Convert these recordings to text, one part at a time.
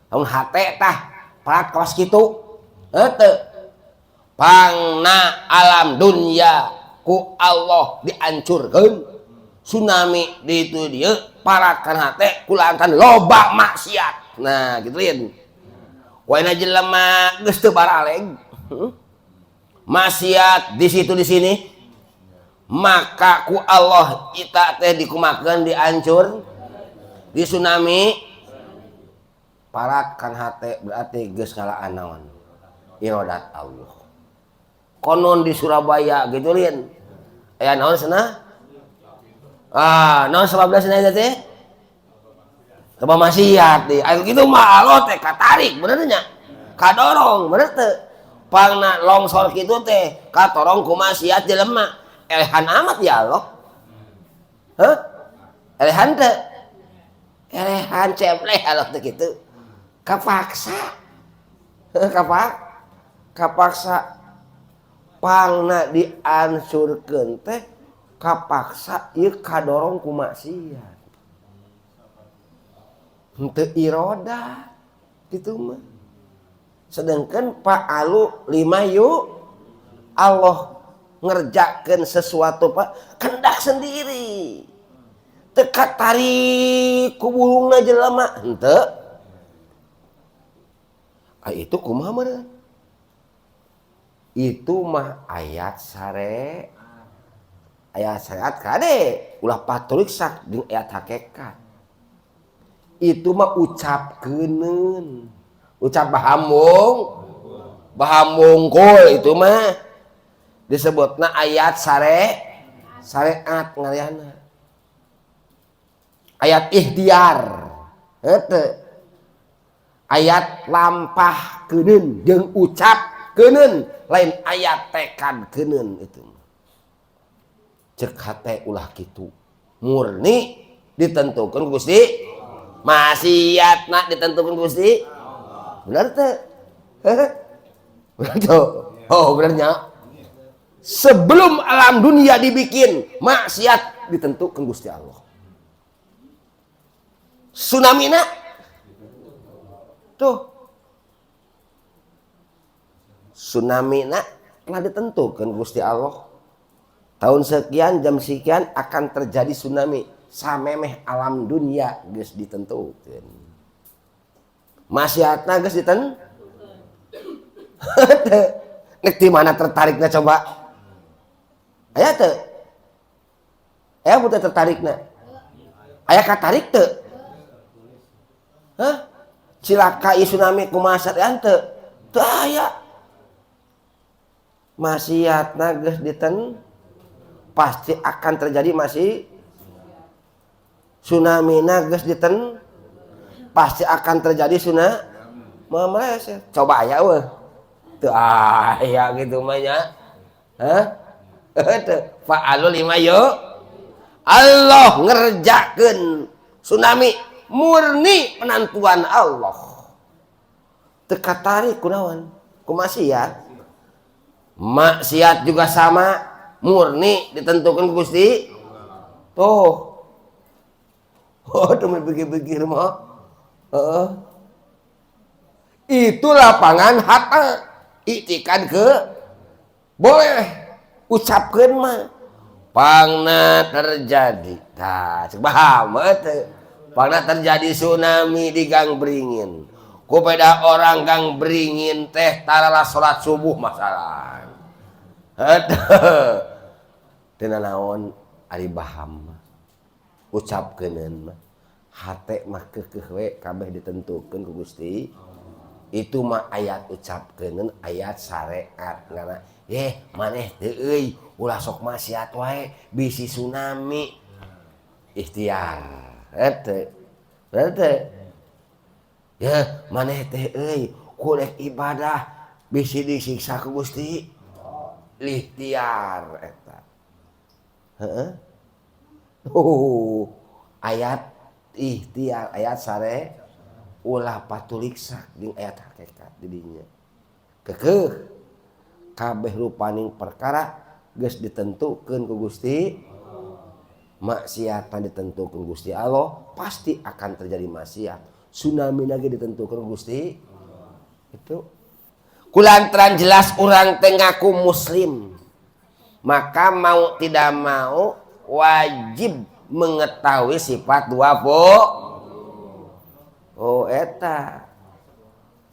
Lamun hate tah parat kawas kitu. Henteu. Pangna alam dunya ku Allah diancurkeun. Tsunami di itu dieu parat kan hate kulantaran loba maksiat. Nah, gitu lain. Waena jelema geus teu baraleg. Maksiat di situ di sini. Maka ku Allah kita teh dikumakeun diancur di tsunami parat kan hate berarti geus ngalaan naon iradat Allah. Konon di Surabaya gitu lin aya naon cenah? Ah, naon sababna cenah teh? Coba maksiat di. Ayo gitu mah Allah teh katarik bener nya. Kadorong bener teu? Pangna longsor kitu teh katorong ku maksiat jelema. Elehan amat ya Allah. Hah? Elehan teu? Elehan cepleh Allah teh kitu. Kapaksa. Heuh kapaksa pangna diansurkeun teh kapaksa ieu kadorong ku maksiat. Henteu irodat kitu mah. Sedangkan fa'alu lima yu Allah ngerjakeun sesuatu Pak kendak sendiri. Teu katarik ku bulungna jelema henteu. Ah itu kumaha meureun? Itu mah ayat sare ayat syariat kade ulah paturiksak jeung ayat hakikat. Itu mah ucapkeuneun. Ucap bahambung bahambungkul itu mah disebutna ayat sare syariat ngariana. Ayat ikhtiar. Henteu. Ayat lampah keuneun jeung ucap keuneun lain ayat tekad keuneun itu. Cek hate ulah kitu. Murni ditentukeun ku Gusti. Maksiatna ditentukeun ku Gusti. Bener teu? Bener teu? Oh, benernya. Sebelum alam dunia dibikin, maksiat ditentukan Gusti Allah. Tsunami na tuh. Tsunami na telah ditentukan Gusti Allah. Tahun sekian, jam sekian akan terjadi tsunami. Samemeh alam dunia geus ditentukan. Maksiatna geus ditentukan. Nek di mana tertarikna coba? Aya teu? Aya teu tertarikna? Aya katarik teu? Hah? Cilaka ieu tsunami kumaha sarean teu? Teu aya. Maksiatna geus diten pasti akan terjadi masih tsunami na geus diten pasti akan terjadi tsunami meleset. Coba aya eueuh. Teu aya gitu mah nya. Hah? Teu. Fa'alu lima yu. Allah ngerjakeun tsunami murni penentuan Allah. Teu katarik kunaon? Ku maksiat. Maksiat juga sama murni ditentukan Gusti. Tuh. Oh, tuh pikir-pikir mah. Heeh. Itu lapangan hata iktikad ke boleh ucapkeun mah pangna terjadi. Tah, cek paham teu? Pangna terjadi tsunami di Gang Beringin. Ku beda orang Gang Beringin teh tarala salat subuh masalah. Heuh. Teu naon ari baham mah. Ucapkeuneun mah. Hate mah keukeuh we kabeh ditentukeun ku Gusti. Itu mah ayat ucapkeuneun ayat syariat ngana. Yeh maneh teu euy ulah sok maksiat wae bisi tsunami. Ikhtiar. Henteu. Bener teu? Ya maneh teh euy kurek ibadah bisi disiksa ku Gusti. Ikhtiar eta. Heeh. Oh, ayat ikhtiar ayat sare ulah patuliksak jeung ayat hakikat di dinya. Keukeuh kabeh rupaning perkara geus ditentukeun ku Gusti. Maksiatan ditentukeun Gusti Allah pasti akan terjadi maksiat. Tsunami lagi ditentukan Gusti. Itu kulantaran jelas orang teh ngaku muslim, maka mau tidak mau wajib mengetahui sifat dua po. Oh eta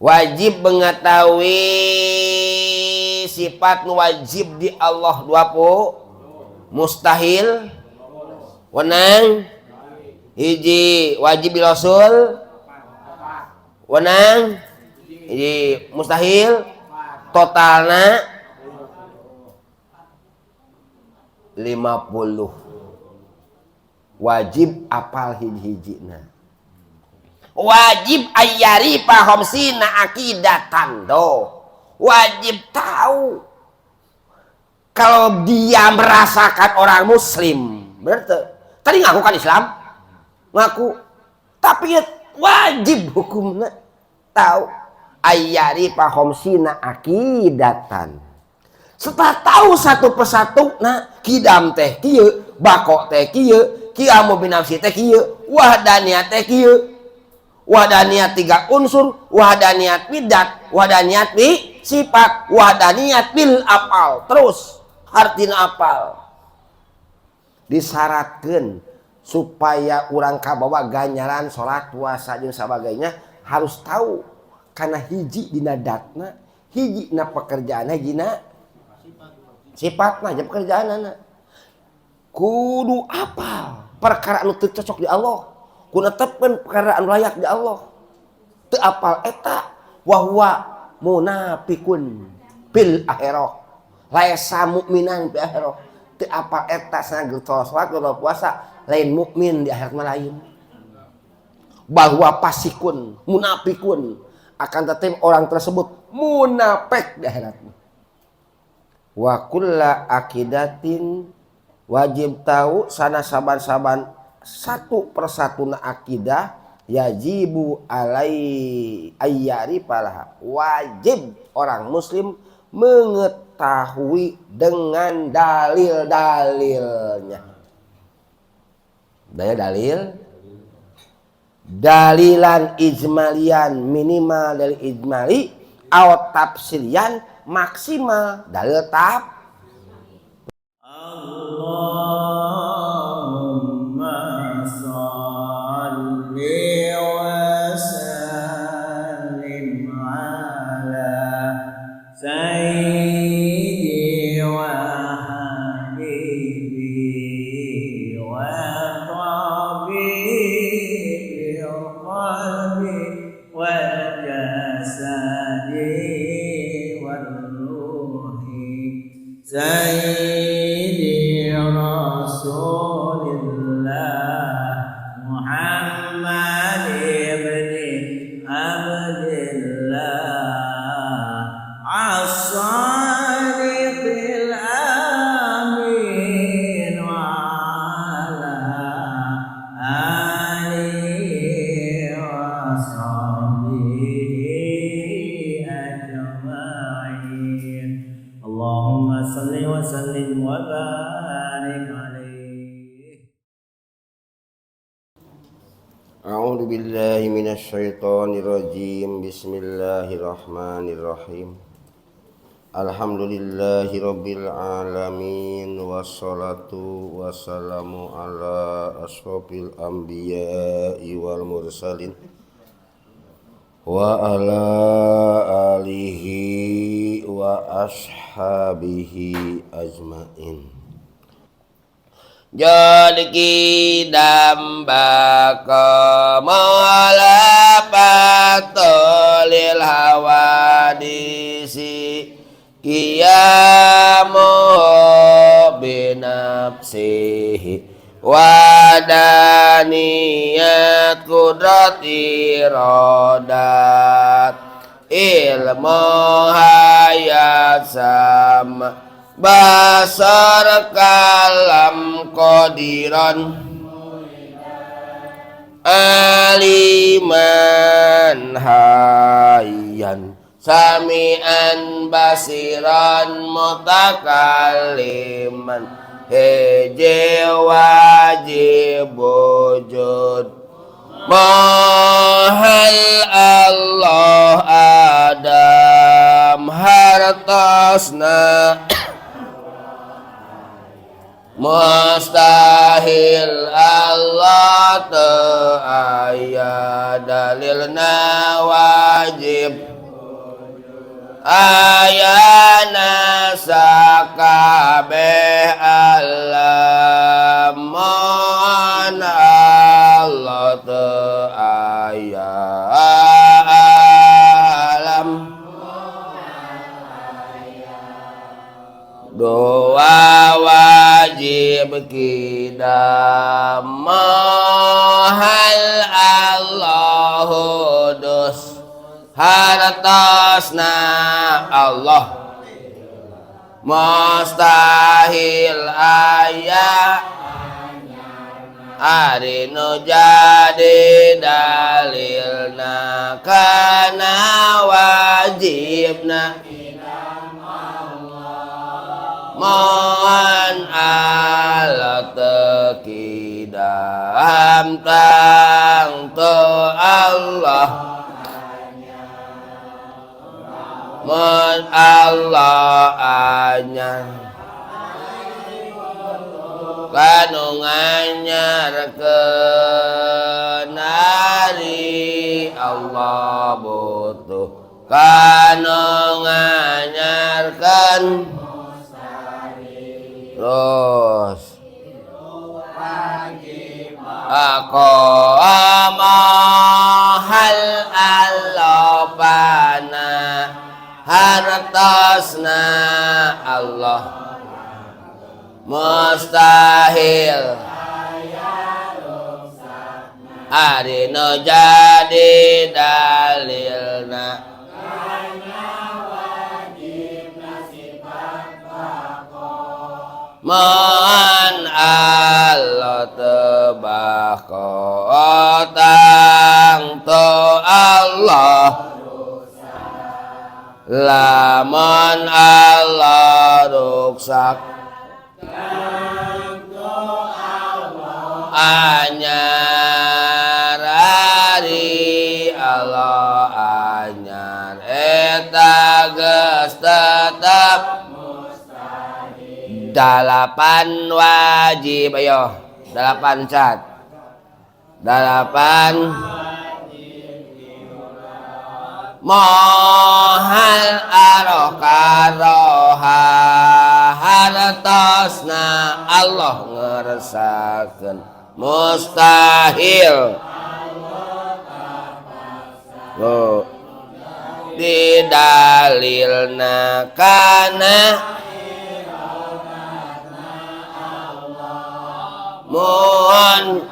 wajib mengetahui sifat wajib di Allah dua po mustahil wenang hiji wajib di Rasul wenang hiji mustahil totalna 50 wajib apal hiji-hijina wajib ayari pahomsina akidatan do wajib tahu kalau dia merasakan orang muslim berarti tadi ngaku kan Islam ngaku tapi wajib hukumnya tahu ayari pahomsina akidatan setelah tahu satu persatu nah kidam teh kieu bako teh kieu kiamu binafsi teh kieu wahdaniyat teh kieu wahdaniyat 3 unsur wahdaniyat bidat wahdaniyat bi sifat wahdaniyat bil apal terus hartina apal disyaratkeun supaya urang kabawa ganjaran salat puasa jeung sabagainya harus tahu karena hiji dina datna hiji na pekerjaanna hiji na sifatna jeung pekerjaanna kudu apal perkara anu teu cocok di Allah kudu netepkeun perkara anu layak di Allah teu apal eta wa huwa munafiqun bil akhirah laisa mukminan bil akhirah teu apal eta sanajan salat puasa lain mukmin di akhirat mah lain bahwa pasikun munafikun akan tetapi orang tersebut munafik di akhirat. Wa kulla akidatin wajib tahu sana saban-saban satu persatu na akidah yajibu alai ayyari palaha wajib orang muslim mengetahui dengan dalil-dalilnya. Daya dalil dalilan ijmalian minimal dari ijmali atau tafsirian maksimal dalil taf. Allahumma shalli wa sallim ala sayyidi wa habibi wa tabibi qalbi wal jasadi wal ruhi sayyidi Rasulillah Muhammad ibn Abdillah as-sadiqil amin wa ala alihi wa sahbihi ajma'in. Allahumma salli wa sallim wa barik alaihi. A'udzu billahi minasyaitonir rajim. Bismillahirrahmanirrahim. Alhamdulillahi rabbil alamin wassalatu wassalamu ala asyrofil anbiya'i wal mursalin wa ala alihi wa ashabihi ajmain. Jolki damba kamala patolil hawadisi kiyamu binafsihi wadaniyat kudrati rodat ilmu hayat sama basar kalam qadiran aliman hayyan sami'an basiran mutakalliman heje wajib wujud Mahal Allah Adam hartosna mustahil Allah teu aya dalilna wajib ayana sakabeh alam mon Allah teu aya alam doa wajib kidam mahal Allah hudus hartosna Allah mustahil aya ari nu jadi dalilna kana wajibna mohon Allah teu kidam tangtu Allah mohon Allah anyar kanu nganyarkeun ari Allah butuh kanu nganyarkeun terus aku mahal Allah pana hartosna Allah mustahil ari nu jadi dalilna mohon Allah teu bako tangtu Allah lamun Allah ruksak anyar ari Allah anyar eta geus tetep 8 wajib ayo 8 cat 8 mohal aroh karoha hartosna Allah ngersakeun mustahil oh didalilna kana mohon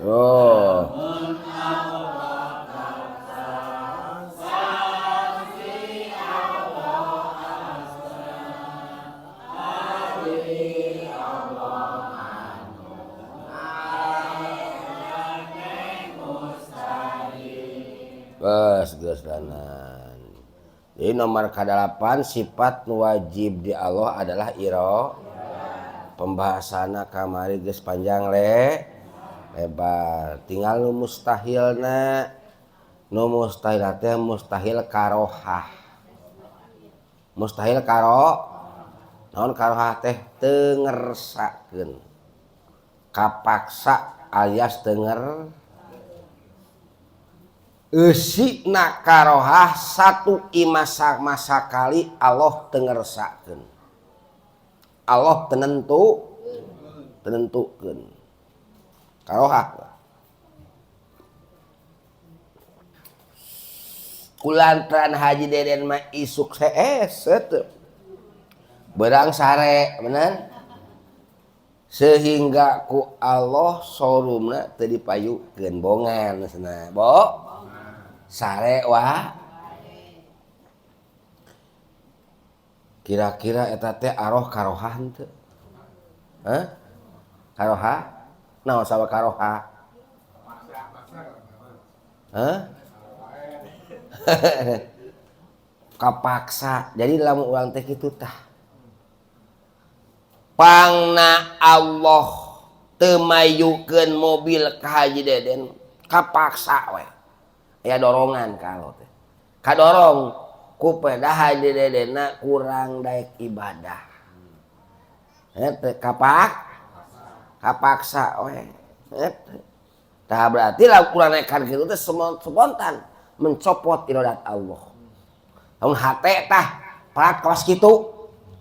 oh geus geus lanan. Jadi nomor ke-8 sifat wajib di Allah adalah iro. Pembahasanna kamari geus panjang lebar. Tinggal nu mustahilna. Nu mustahil teh mustahil karohah. Mustahil karo naon karohah teh teu ngersakeun. Kapaksa alias teu nger eusina karohah satu imasa masa kali Allah teu ngersakeun. Allah tenentukeun. Karohah. Kulantaran Haji Deden mah isuk teu. Berang sare, bener? Sehingga ku Allah sorumna teu dipayukeun bongan cenah. Bo sare wah kira-kira eta teh aroh karohah henteu? Hah? Karohah? Naon sawa karohah? Hah? Kapaksa. Jadi lamun urang teh kitu tah. Pangna Allah teu mayukeun mobil ka Haji Deden kapaksa we. Aya dorongan ka Allah teh. Kadorong ku peda Haji Dedenna kurang daek ibadah. Eta kapaksa we. Eta. Tah berarti lah kurang naikkan kitu teh spontan mencopot iradat Allah. Lamun hate tah parat kawas kitu.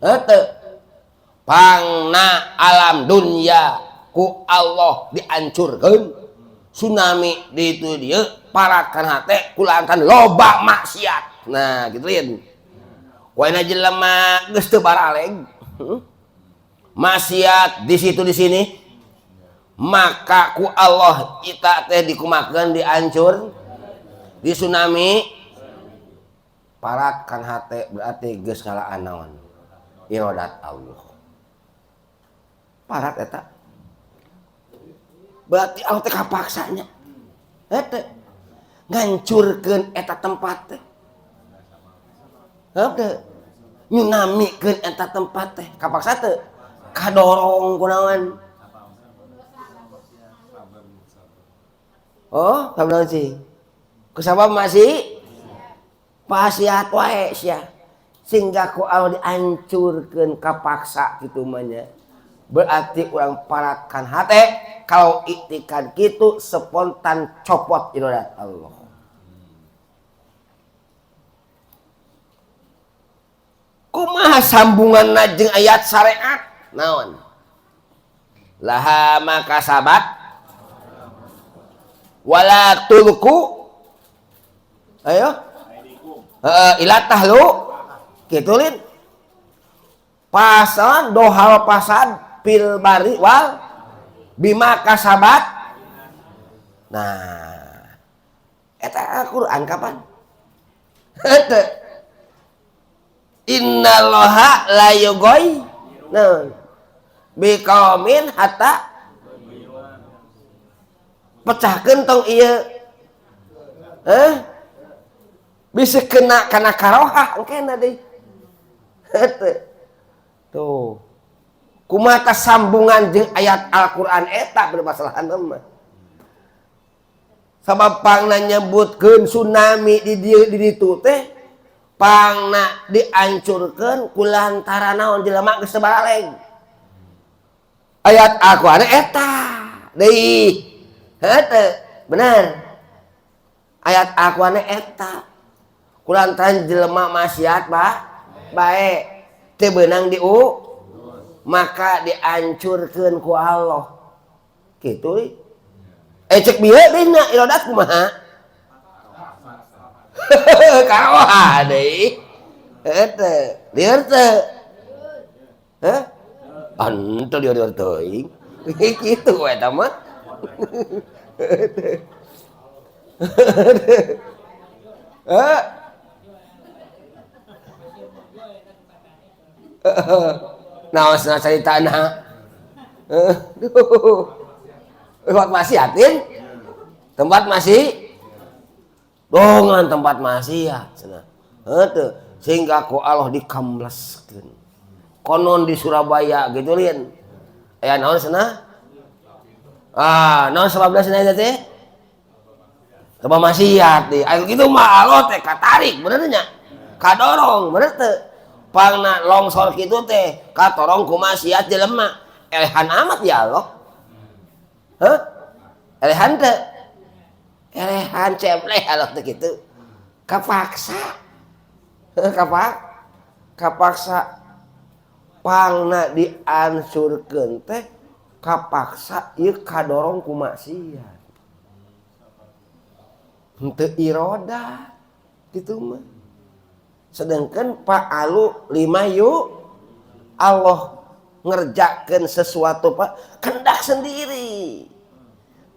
Eta. Pangna alam dunya ku Allah dihancurkeun tsunami di itu dia parakan hate kulantan loba maksiat. Nah gitu lin waena jelema geus teu baraleg maksiat di situ di sini maka ku Allah kita teh dikumakeun dihancur di tsunami parakan hate berarti geus ngalaan naon iradat Allah. Parat eta berarti Allah teh kapaksanya eta ngancurkeun eta tempat teh heuh nyunamikeun eta tempat teh kapaksa teu kadorong kunaon oh sabab sih kusabab masih pasiat wae sia sehingga ku Allah dihancurkeun kapaksa kitu mah nya. Berarti orang paratkan hate kalau iktikad gitu spontan copot iradat Allah. Kumaha sambungan jeung ayat syariat naon? Laha makasabat wala tulku ayo ila tahlu kitu lin pasan dohal pasan pil bari wal bima kasabat. Nah eta Al-Qur'an kapan? Henteu. Innallaha la yughayyiru naon biqaumin hatta pecahkeun tong ieu bisa kena kana karohah engkena deui. Henteu. Tuh kumata sambungan jeung ayat Al-Qur'an eta bermasalahan mah. Sabab pangna nyebutkeun tsunami di dieu di ditu teh pangna diancurkeun kulantaran naon jelema geus teu baraleg. Ayat Al-Qur'an eta deui. Heuh bener. Ayat Al-Qur'an eta kulantaran jelema maksiat bae teu beunang diu maka dihancurkeun ku Allah. Kitu cek bieu deui nya iradat kumaha? Karoha deui. Heuh, lieur teu? Heuh? Ante lieur teuing. Kitu eta mah. Heuh. Naon cenah caritana? Duh. Tempat maksiatin? Tempat masih dongan tempat maksiat cenah. Heuh, sehingga ku Allah dikamleskeun. Konon di Surabaya gitu lin. Aya naon cenah? Ah, naon sababna cenah eta teh? Tempat maksiat deui. Aya kitu mah Allah teh katarik bener nya. Kadorong bener teu? Pangna longsor kitu teh katorong ku maksiat jelema. Elehan amat ya Allah. Hah? Elehan teu? Elehan cepleh Allah teh kitu. Kapaksa. Kapaksa pangna diansurkeun teh kapaksa ieu kadorong ku maksiat. Henteu iroda kitu mah. Sedangkan fa'alu lima yu Allah ngerjakeun sesuatu Pak kendak sendiri.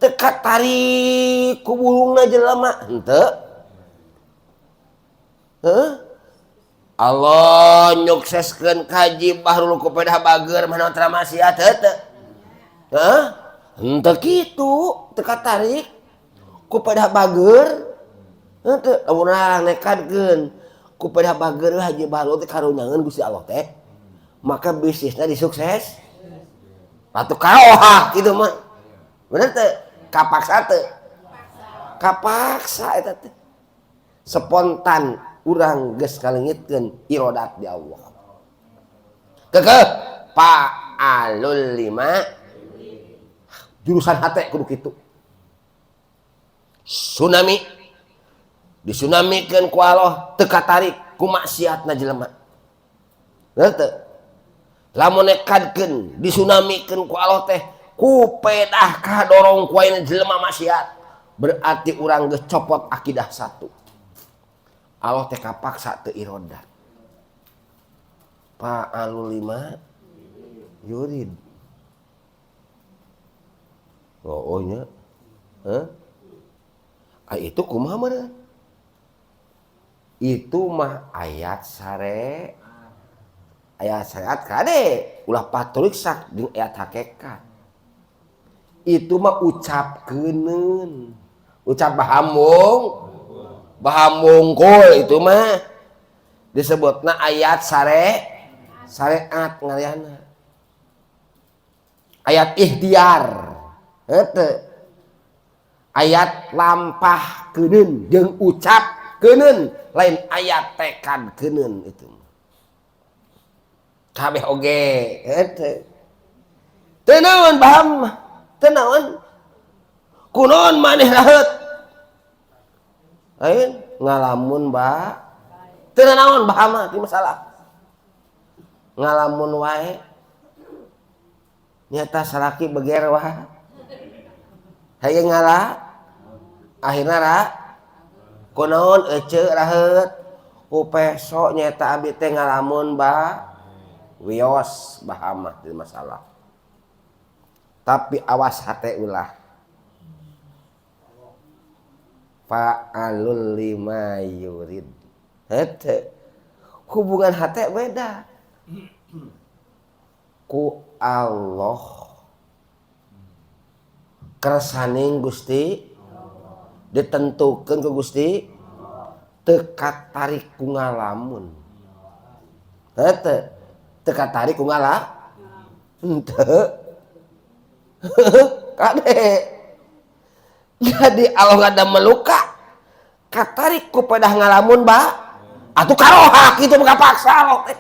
Teu katarik ku burungna jelema henteu. Heuh? Allah nyukseskeun kaji Bahrul Kupedah bager mana tara maksiat henteu. Heuh? Henteu kitu, teu katarik ku pedah bager. Henteu lamun nekadkeun ku pedah bager Haji Bahrul teh karunyangeun Gusti Allah teh. Maka bisnisna disukses. Atuh karoha kitu mah. Bener teu? Kapaksa teu? Kapaksa eta teh. Spontan urang geus kaleungitkeun irodat di Allah. Kekeh fa'alul lima jurusan hate kudu kitu. Tsunami disunamikeun ku Allah teu katarik ku maksiatna jelema. Bener teu? Lamun nekadkeun disunamikeun ku Allah teh ku pedah kadorong ku ayeuna jelema maksiat, berarti urang geus copot akidah satu. Allah teh kapaksa teu irodat. Fa'alul lima yurid. Oh, nya. Hah? Ah, itu kumaha meureun? Itu mah ayat sare. Ayat syariat kade ulah paturiksak jeung ayat hakikat. Itu mah ucapkeuneun. Ucap bahambung. Bahambungkul itu mah disebutna ayat sare syariat ngaliana. Ayat ikhtiar. Henteu. Ayat lampah keuneun jeung ucap keuneun lain ayat tekad keuneun itu. Kabeh oge henteu. Teu naon baham, teu naon. Kunaon maneh raheut? Lain ngalamun ba. Teu naon baham mah teu masalah. Ngalamun wae. Nyata salaki beger wae. Hayang ngala akhirna ra kunaon eceu raheut ku peso nyata abdi teh ngalamun ba wios bahamah teu masalah. Tapi awas hate ulah. Fa'alul lima yurid. Hete. Hubungan hate beda. Ku Allah kersaning Gusti ditentukeun ku Gusti teu katarik ku ngalamun. Hete. Teu katarik ku ngala? Henteu. Kade. Jadi Allah ngada meluka katarik ku pedah ngalamun ba atuh karoha kitu mah kapaksa Allah teh.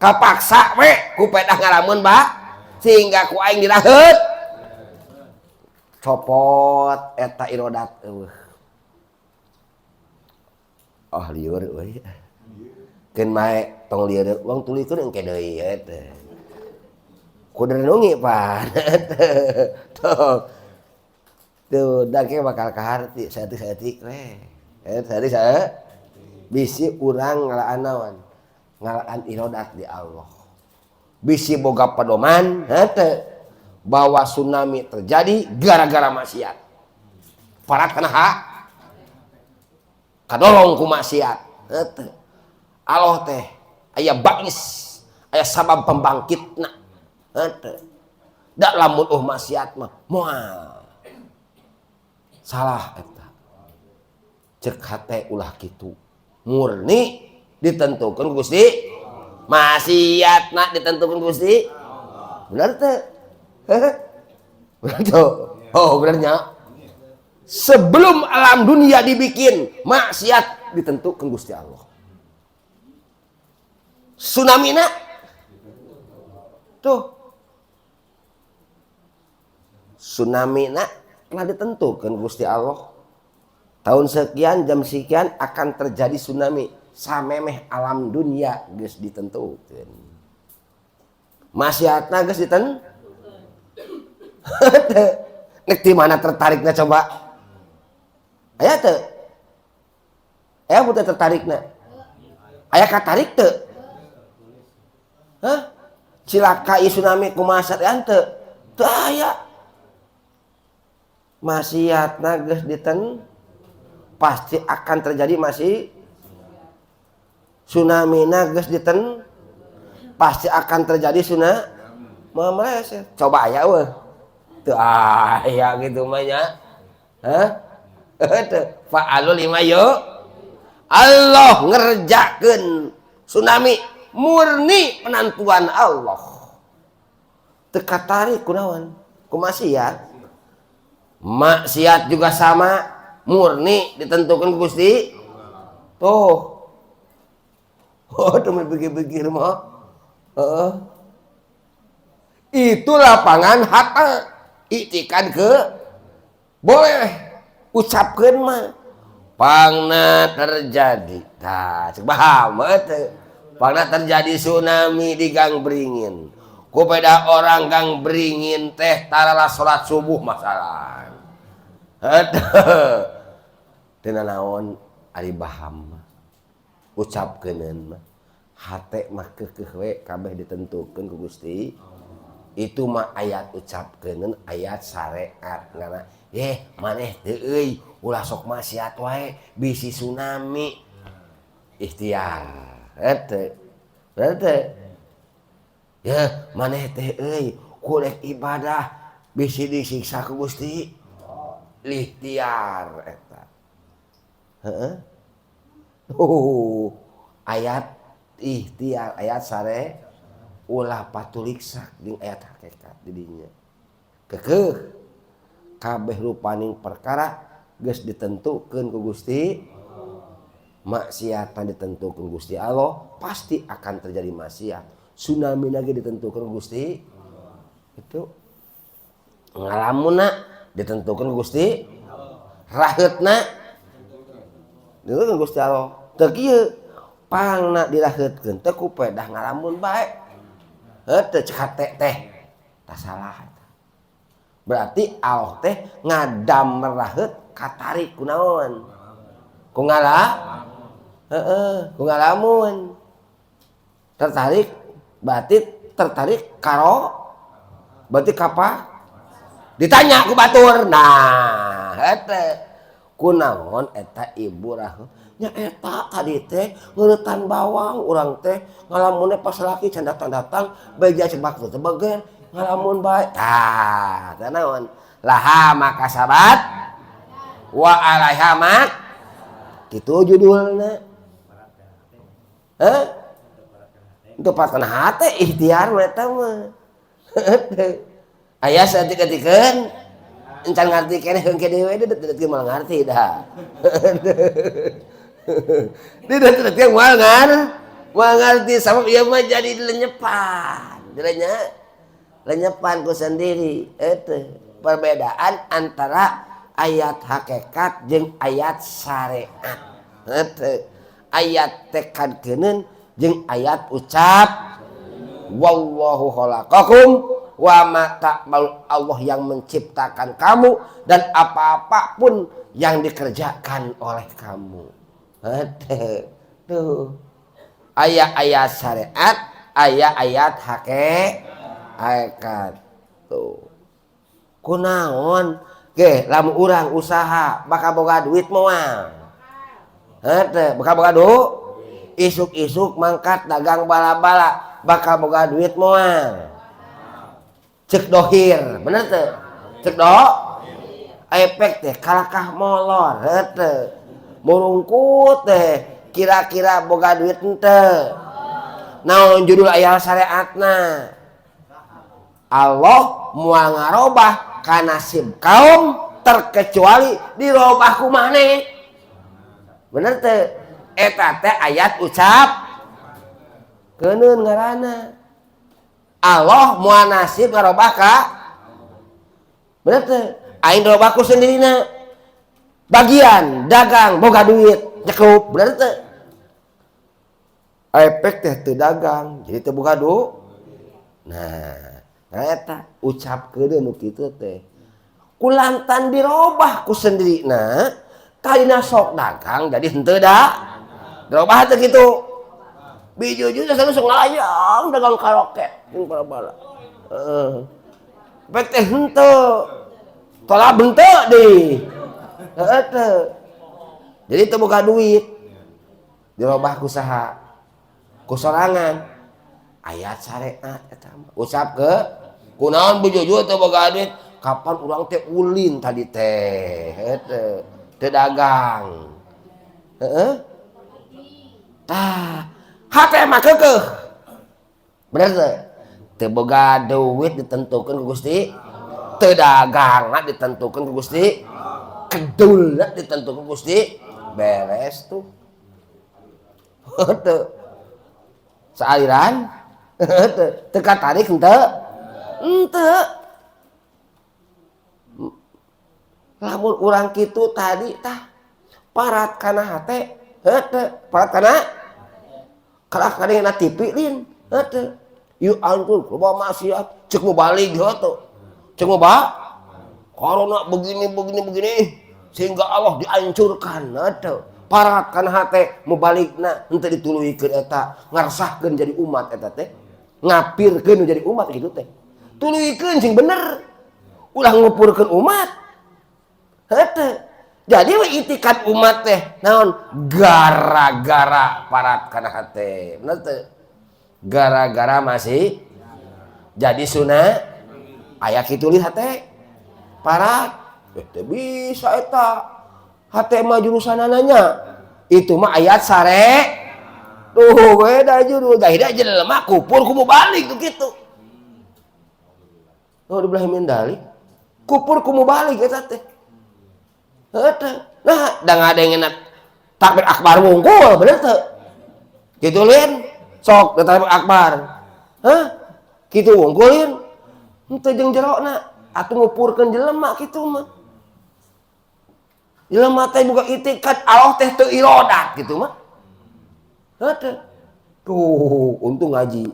Kapaksa we ku pedah ngalamun ba sehingga ku aing diraheut. Copot eta irodat eueuh. Oh lieur euy. Keun mae tong lieur wong tuluykeun engke deui teh. Kudu renungi pan. Tuh. Tuh da ke bakal kaharti saeutik-saeutik we. Tadi saya bisi urang ngalaan naon? Ngalaan irodat di Allah. Bisi boga pedoman henteu bahwa tsunami terjadi gara-gara maksiat. Parat kana hak kadorong ku maksiat. Henteu. Allah teh aya bangis, aya sabab pembangkitna. Henteu. Da lamun maksiat mah moal. Salah eta. Cek hate ulah kitu. Murni ditentukeun ku Gusti. Maksiatna ditentukeun ku Gusti. Bener teu? Bener teu? Oh, benernya. Sebelum alam dunia dibikin, maksiat ditentukan Gusti Allah. Tsunami na tuh. Tsunami na telah ditentukan Gusti Allah. Tahun sekian, jam sekian akan terjadi tsunami. Samemeh alam dunia geus ditentukeun. Maksiatna geus ditentukeun. Nek di mana tertarikna coba? Aya teu? Aya teu tertarikna? Aya katarik teu? Hah? Cilaka ieu tsunami kumaha satean teu? Teu aya. Maksiatna geus diten pasti akan terjadi masih tsunami na geus diten pasti akan terjadi tsunami meleset. Coba aya eueuh. Teu aya gitu mah nya. Hah? Teu. Fa'alul lima yo. Allah ngerjakeun tsunami murni penentuan Allah. Teu katarik kunaon? Ku maksiat. Maksiat juga sama, murni ditentukan ku Gusti. Tuh. Oh, temen pikir-pikir mah. Heeh. Itu lapangan hata. Iktikad ke boleh ucapkeun mah. Pangna terjadi. Tah, cek paham teu? Pangna terjadi tsunami di Gang Beringin. Ku beda orang Gang Beringin teh tarala salat subuh masalah. Heuh. Teu naon ari baham mah. Ucapkeuneun mah. Hate mah keukeuh we kabeh ditentukeun ku Gusti. Itu mah ayat ucapkeuneun, ayat syariat ngana. Yeh, maneh teu euy, ulah sok maksiat wae bisi tsunami. Ikhtiar. Heuh. Bener teu? Ya, maneh teh euy, kurek ibadah bisi disiksa ku Gusti. Ikhtiar eta. Heeh. Ayat ikhtiar, ayat sare ulah patuliksak jeung ayat hakikat di dinya. Keukeuh kabeh rupaning perkara geus ditentukeun ku Gusti. Maksiatan ditentukeun Gusti Allah, pasti akan terjadi maksiat. Tsunami lagi ditentukan Gusti. Itu ngalamuna ditentukan Gusti. Raheutna ditentukan Gusti Allah. Teu kieu pangna diraheutkeun teh ku pedah ngalamun bae. Heuh teu cek hate teh. Tah salah eta. Berarti Allah teh ngadam raheut katarik ku naon? Ku ngala? Heeh, ku ngalamun. Tertarik berarti tertarik karo berarti kapa? Ditanya ku batur. Nah, eta kunaon eta ibu raheut? Nya eta tadi teh ngeuretan bawang urang teh ngalamunna pas laki can datang-datang beja cek batur teh beger ngalamun bae. Tah, teh naon? Laha makasabat wa alaiha mak. Kitu judulna. Heh? Untuk pakan hate ikhtiar mah eta mah. Aya saeutik-eutikeun encan ngarti keneh heungke deui deut-deut moal ngarti dah. Deut-deut moal moal ngarti sabab ieu mah jadi lenyepan. Lenyepan ku sendiri eta perbedaan antara ayat hakikat jeung ayat syariat. Eta ayat tekad keuneun jeung ayat ucap wallahu khalaqakum wa ma ta'malun. Allah yang menciptakan kamu dan apa-apa pun yang dikerjakan oleh kamu. Tuh. Ayat-ayat syariat, ayat-ayat hakikat. Tuh. Kunaon? Ge, lamun urang usaha bakal boga duit moal. Heuh, bakal boga duit. Isuk-isuk mangkat dagang bala-bala bakal boga duit moal. Cek dohir, bener teu? Cek do? Efek teh kalakah molor, heuh teu. Murungkut teh kira-kira boga duit henteu. Naon judul ayat syariatna? Allah moal ngarobah ka nasib kaum terkecuali dirobah ku maneh. Bener teu? Eta teh ayat ucap keuneun ngaranna. Allah moal nasib ngarobah ka bener teu? Aing robah ku sendirina. Bagian dagang boga duit nyekrup, bener teu? Efek teh teu dagang jadi teu boga duit. Nah, eta ucap keuneun nu kitu teh. Kulantan dirobah ku sendirina, tadina sok dagang jadi henteu da. Dirobah teh kitu. Bijujur selalu sok ngalayang dagang karaoke jeung bala-bala. Heeh. Efek teh henteu. Tolak henteu deui. Heeh teu. Jadi teu boga duit. Dirobah ku saha? Ku sorangan. Ayat syariat eta mah. Ucap ke kunaon bujujur teu boga duit? Kapan urang teh ulin tadi teh? Heuh teu dagang. Heeh. Tah, hate mah keukeuh. Bener teu? Teu boga duit ditentukeun ku Gusti, teu dagangna ditentukeun ku Gusti, kedulna ditentukeun ku Gusti. Beres tuh. Teu saaliran teu katarik henteu? Henteu. Lamun urang kitu tadi tah parat kana hate, henteu parat kana kalah kadengena TV lin, henteu. Ieu antur loba maksiat ceuk mubalig henteu. Ceuk mubalik corona begini begini begini sehingga Allah dihancurkan, henteu. Parat kana hate mubaligna henteu dituluykeun eta, ngaresahkeun jadi umat eta teh. Ngapirkeun jadi umat kitu teh. Tuluykeun sing bener. Ulah ngupurkeun umat. Henteu. Jadi we itikad umat teh naon? Gara-gara parat kana hate. Bener teu? Gara-gara masih jadi sunah aya kitu li hate. Parat. Teu bisa eta. Hate mah jurusanana. Itu mah ayat sare. Tuh beda judul. Gahida jelema kupur ku mubalik tuh kitu. Oh dibelah min dalik. Kupur ku mubalik eta teh. Heuh. Nah, da ngadengena takbir akbar wungkul bener teu? Kitu lin. Sok takbir akbar. Hah? Kitu wungkul lin. Henteu jeung jerona atuh ngupurkeun jelema kitu mah. Jelema teh buka itikad Allah teh teu irodat kitu mah. Heuh. Tuh, untung ngaji.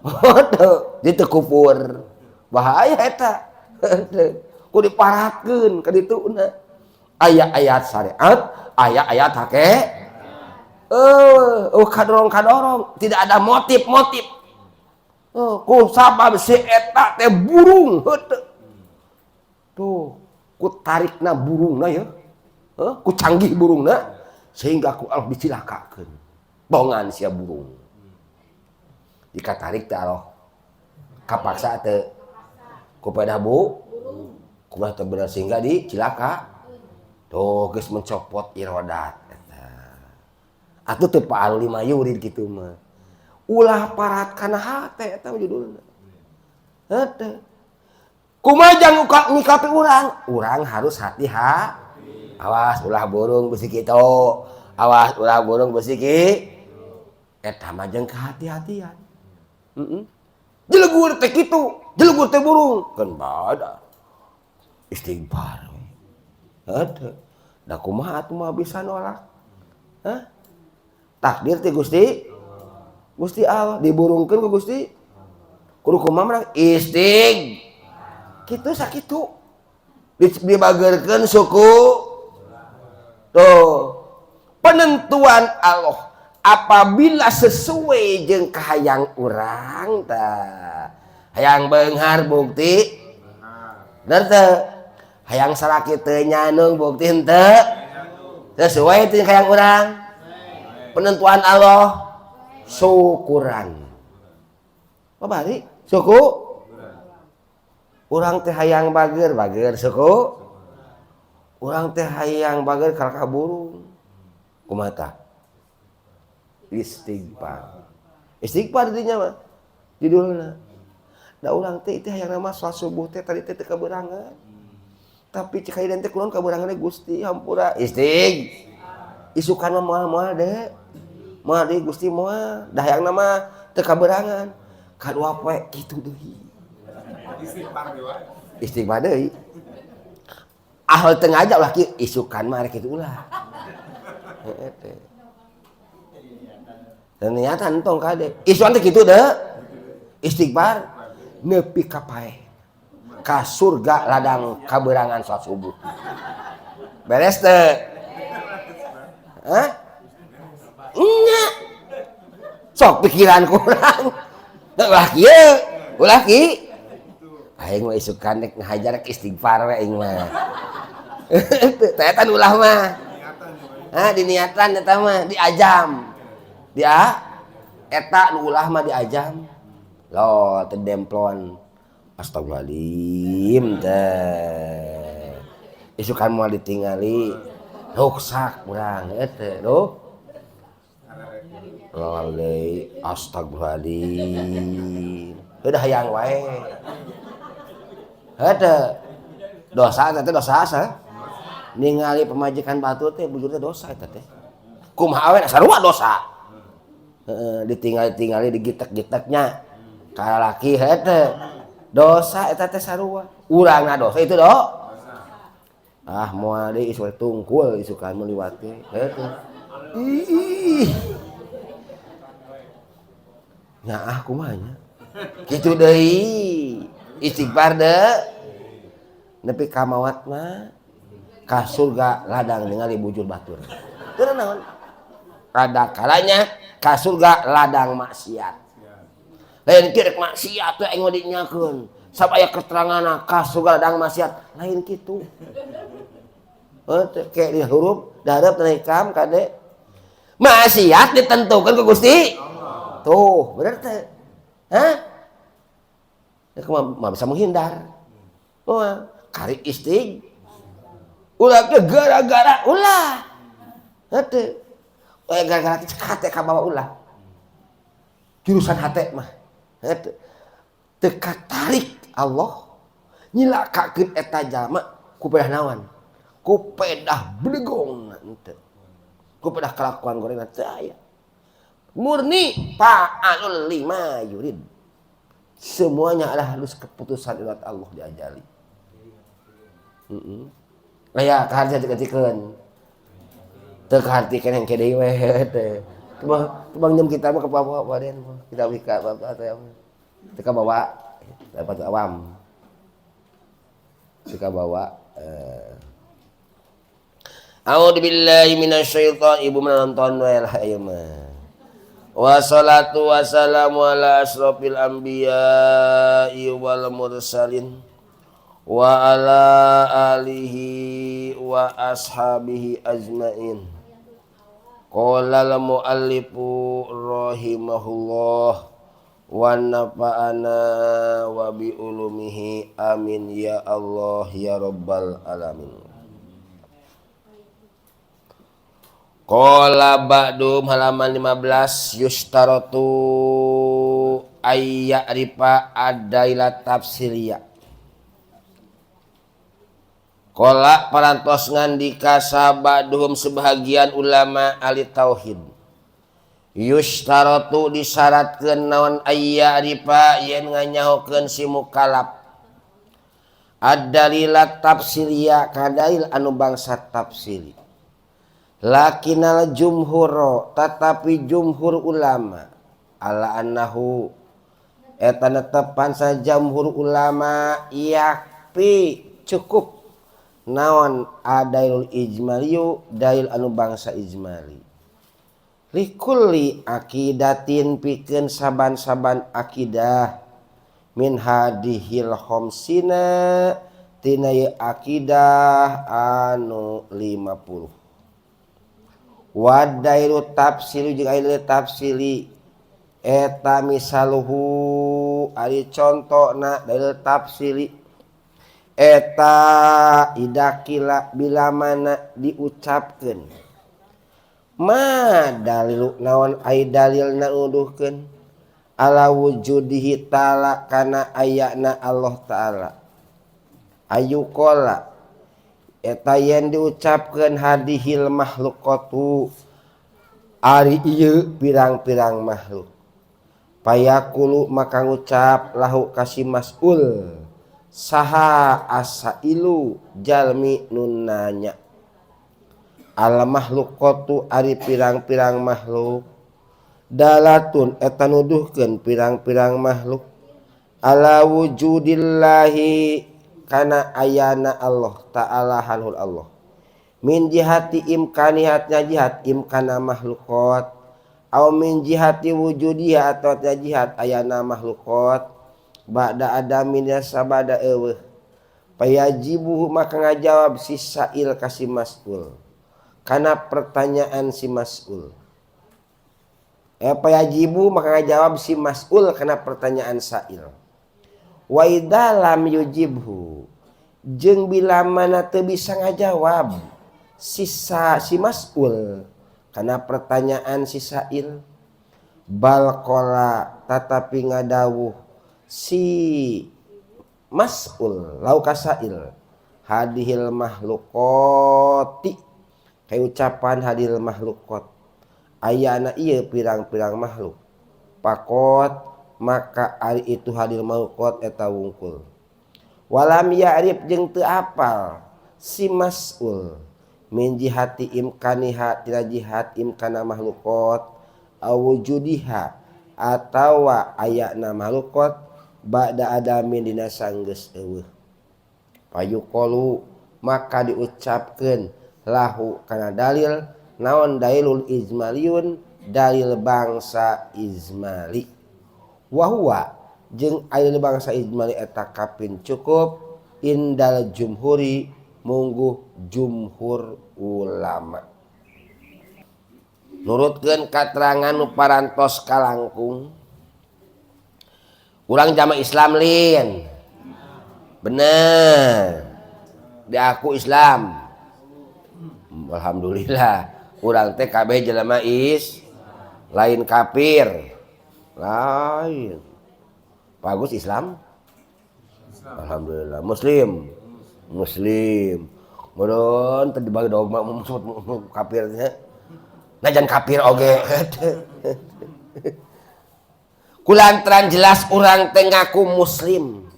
Heuh, dia teu kupur. Bahaya eta. Heuh. Ku diparatkeun ka dituna. Aya ayat syariat, aya ayat hake. Oh kadorong-kadorong, tidak ada motif-motif. Oh, ku sabab si eta teh burung heuh. Tuh, ku tarikna burungna ya. Heuh, ku canggih burungna sehingga ku Allah dicilakakeun. Bongan sia burung. Dikatarik teh Allah. Kapaksa teu. Ku pedah bu. Kumaha teu bener sehingga dicilaka. Tuh geus mencopot irodat eta. Atuh teu fa'alu lima yurid kitu mah. Ulah parat kana hate eta mah judulna. Heuh. Kumaha jang nyikapi urang? Urang harus hati-hati. Awas ulah burung besi kitu. Awas ulah burung besi ki. Eta mah jeung kehati-hatian. Heeh. Jelegur teh kitu, jelegur teh burung. Keun bada. Istighfar we. Heuh. Da kumaha atuh mah bisa nolak? Hah? Takdir teh Gusti. Gusti Allah diburungkeun ku Gusti. Kudu kumaha menang istig. Kitu sakitu. Dibageurkeun suku. Tuh. Penentuan Allah apabila sesuai jeung kahayang urang tah. Hayang beunghar bukti. Bener teu? Hayang salaki teu nyanung bukti henteu. Sesuai teu hayang urang. Penentuan Allah syukuran. Apa bari? Suku urang teh hayang bager, bager suku. Urang teh hayang bager kalaka burung. Kumaha tah? Istighfar. Istighfar dinya mah. Judulna. Da urang teh teh hayang mah salat subuh teh tadi teh teu kaberangan. Tapi cek hayang teh kunaon kaberangan Gusti hampura. Istig. Isukan mah moal-moal deui. Moal deui Gusti moal. Da hayang mah teu kaberangan. Kadua poe kitu deui. Istighfar deui wae. Istighfar deui. Ahal teu ngajak ulah kieu isukan mah rek kitu ulah. Heeh teh. Ternyata entong kade. Isukan teh kitu deui. Istighfar nepi ka paeh. Ka surga ladang kaberangan salat subuh. Beres teu? Hah? Nya. Sok pikiran kurang. Ulah kieu, ulah ki. Aing mah isukan rek ngahajar rek istighfar we aing mah. Teh eta ulah mah. Hah, diniatan eta mah diajam. Dia eta nu ulah mah diajam. Loh, teu demplon. Astagfirullahaladzim teh. Isukan moal ditingali. Ruksak urang eta tuh. Lalai astagfirullahaladzim. Udah hayang wae. Heuh dosa eta teh dosa asa. Ningali pamajikan batur teh bujur teh dosa eta teh. Kumaha awe sarua dosa. Heeh, ditinggali-tingali digitek-giteknya. Ka lalaki heuh teh. Dosa eta teh sarua. Urangna dosa itu do. Ah moal deui isu tungkul isukan mun liwat teh. Heuh teh. Ih. Nyaah kumaha nya. Kitu deui. Istighfar deui. Nepi ka maot mah ka surga ladang ningali bujur batur. Teu naon? Ada kalanya ka surga ladang maksiat. Lain kieu rek maksiat teh aing mah dinyakeun. Sab aya keteranganna ka surga ladang maksiat, lain kitu. Heuh teh ke di huruf dahareup teh kam kade. Maksiat ditentukan ku Gusti. Tuh, bener teh. Hah? Ya kumaha bisa menghindar. Wah, kari istig. Ulah ke gara-gara ulah. Heuh. Oe gara-gara teh cek hate ka bawa ulah. Jurusan hate mah. Heuh. Teu katarik Allah nyilakakeun eta jalma ku pedah naon? Ku pedah blegong henteu. Ku pedah kalakuan gorengna teu aya. Murni fa'alul lima yurid. Semuanya adalah halus keputusan irat Allah diajali. Heeh. Aya kaharti katikeun. Teu kahartikeun yang deui we teh. Tubang jam kita mah ke bawa baden kita wika bapak teh. Teu kabawa dapat awam. Teu kabawa A'udzubillahi minasyaiton ibu menonton we lah ieu mah. Wassalatu wassalamu ala asrofil anbiya'i wal mursalin wa ala alihi wa ashabihi ajmain. Qala al muallifu rahimahullah wa nafa'ana wa bi ulumihi amin ya Allah ya rabbal alamin. Qala ba'dum halaman 15 yustaratu ayya'rifa adaila tafsiriyah. Qala parantos ngandika sabaduhum sebahagian ulama ahli tauhid. Yustaratu disyaratkeun naon ayya'rifa yen nganyahokeun si mukallaf. Ad-dalila tafsiriyah kadail anu bangsa tafsiri. Lakinal jumhuro tetapi jumhur ulama ala annahu eta netepan sajamhur ulama yakfi cukup naon adailul ijmaliyu dalil anu bangsa ijmali likulli aqidatin pikeun saban-saban akidah min hadihil khamsina tina ieu akidah anu 50 wadairu tafsiri jeung aya tafsiri eta misaluhu ari contona dalil tafsiri eta idakila bila mana diucapkeun ma dalilu naon ai dalilna nuduhkeun ala wujudihi ta'ala kana ayana Allah ta'ala ayuqala eta yen diucapkeun hadihil makhluqatu ari ieu pirang-pirang makhluk payaqulu maka ngucap lahu kasi mas'ul saha asailu jalmi nu nanya al makhluqatu ari pirang-pirang makhluk dalatun eta nuduhkeun pirang-pirang makhluk ala wujudillahi kana ayana Allah ta'ala hanul Allah min jihati imkanihatnya jihad imkana makhlukot au min jihati wujudiha atau jihad ayana makhlukot ba'da adamin sabada eueuh payajibuhu maka ngajawab si sa'il ka si mas'ul kana pertanyaan si mas'ul payajibu maka ngajawab si mas'ul kana pertanyaan sa'il wa idza lam yujibhu jeung bila mana teu bisa ngajawab sisa si mas'ul kana pertanyaan si sa'il bal qala tatapi ngadawuh Si mas'ul lau kasail hadihil mahlukoti kayak ucapan hadihil mahlukot ayana ieu pirang-pirang makhluk pakot maka ari itu hadil mahlukot eta wungkul walam ya'rif jeung teu apal si mas'ul min jihati imkaniha tina jihad imkana mahlukot awujudiha atawa ayana mahlukot ba'da adamin dina sanggeus eueuh payuqalu maka diucapkeun lahu kana dalil naon dalilul ijmaliyun dalil bangsa ijmali wa huwa jeung dalil bangsa ijmali eta kapin cukup indal jumhuri mungguh jumhur ulama. Nurutkeun katerangan nu parantos kalangkung urang jama Islam lin bener diaku Islam alhamdulillah urang teh kabeh jelema is lain kafir lain bagus Islam alhamdulillah muslim muslim meureun teu dibagi dogma kafirnya najan kafir oge kulantaran jelas urang teh ngaku muslim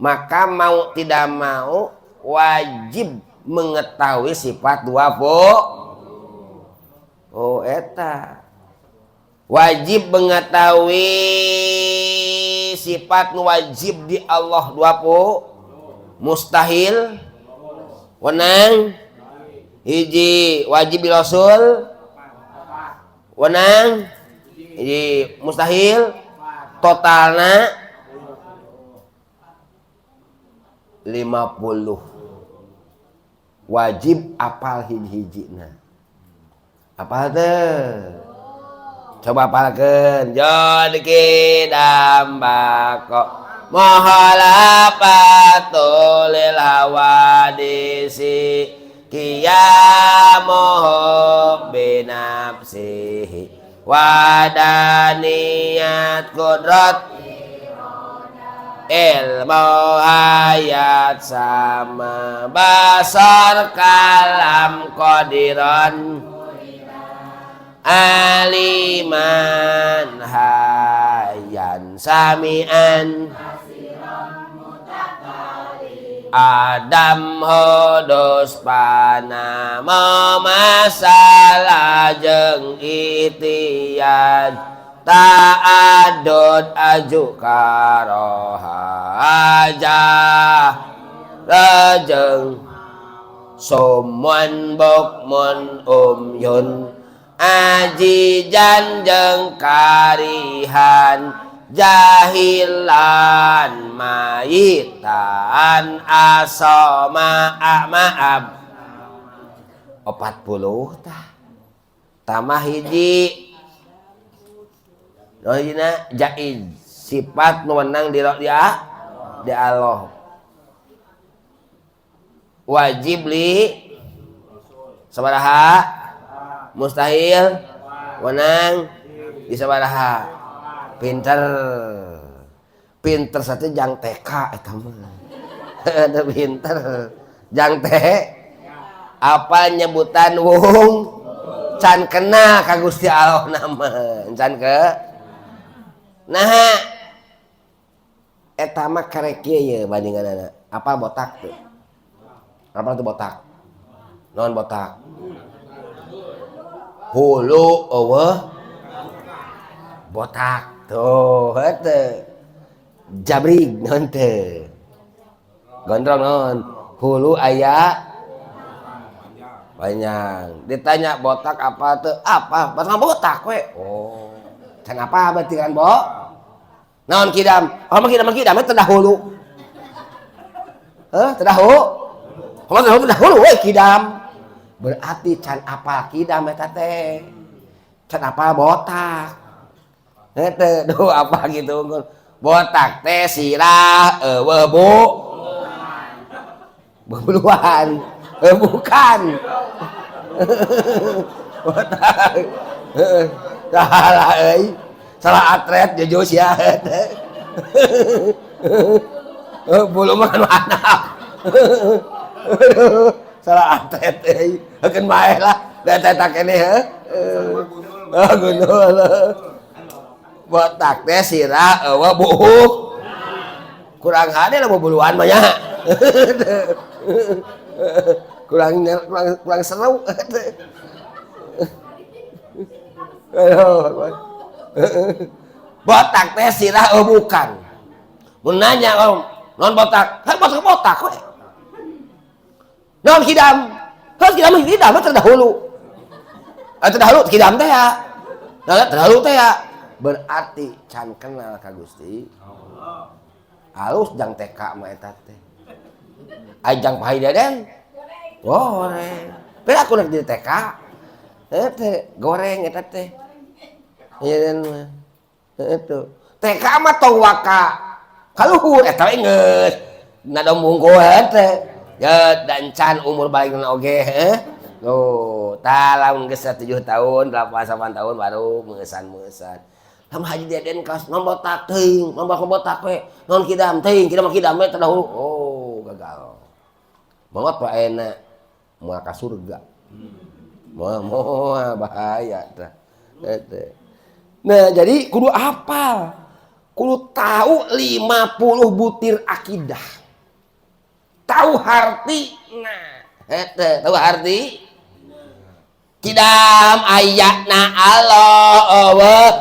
maka mau tidak mau wajib mengetahui sifat dua po oh eta wajib mengetahui sifat wajib di Allah dua po mustahil wenang hiji wajib di Rasul wenang hiji mustahil totalna 50 wajib apal hiji-hijina apal teu coba apalkeun jon kidam bako muhalafatu lil hawadisi qiyamuhu binafsihi wadaniyat qudrat ilmu hayat sama basar kalam qadiran aliman hayyan samian Adam hodus panama masalah jeung ihtiyaj ta'adud aju karohaja lejeng somun bukmun umyun ajijan jeung karihan jahilan mayitan asoma maab 40 tah tambah hiji hijina jaiz sifat nu wenang di di Allah wajib li sabaraha mustahil wenang di sabaraha pinter pinter satu jang TK eta mah pinter jang T apa nyebutan wung can kena ka Gusti Allah nama can ke nah eta mah karek kieu ye bandinganana apa botak tuh apa tuh botak non botak hulu eueuh botak tuh heuh jabrig non teu gondrong non hulu aya panjang ditanya botak apa tuh apa botak botak we oh can apa berarti kan bo naon kidam oh mah kidam kidam teh dahulu heuh teh dahulu kalau teh dahulu we kidam berarti can apa kidam eta teh can apa botak teh duh apa gitu botak teh sirah eueuh bu buluan bukan botak salah euy salah atret jujus ya Bulu mah kan anak. Salah atlet euy. Heukeun bae lah. Da eta keneh heuh. Gundul. Botak teh sirah eueuh buuk. Kurang hade lah bubuluan mah nya. Kurang kurang kurang seru. Botak teh sirah eueuh bukan. Mun nanya om, non botak, heuh botak botak we. Non kidam, heuh kidam kidam terdahulu. Terdahulu kidam teh ya. Nah, terdahulu teh ya. Berarti can kenal ka Gusti. Alus jang TK mah eta teh. Ajang Pak Deden. Goreng. Pira aku rek di TK. Eta teh goreng eta teh. Ieu mah. Heeh. TK mah tong waka kaluhur eta we geus nadom bungkul teh. Ya dan can umur baligna oge heuh. Tuh, tah lamun geus 7 tahun, 8 tahun baru meueusan-meueusan. Lamun Haji Deden kaos non botak teuing, non botak we, non kidam teuing, kidam kidam we terdahulu. Oh, gagal. Maot wa ayeuna moal ka surga. Moal moal bahaya tah. Eta. Nah, jadi kudu apal. Kudu tahu 50 butir akidah. Tahu harti. Nah, eta tahu harti. Kidam ayatna Allah eueuh.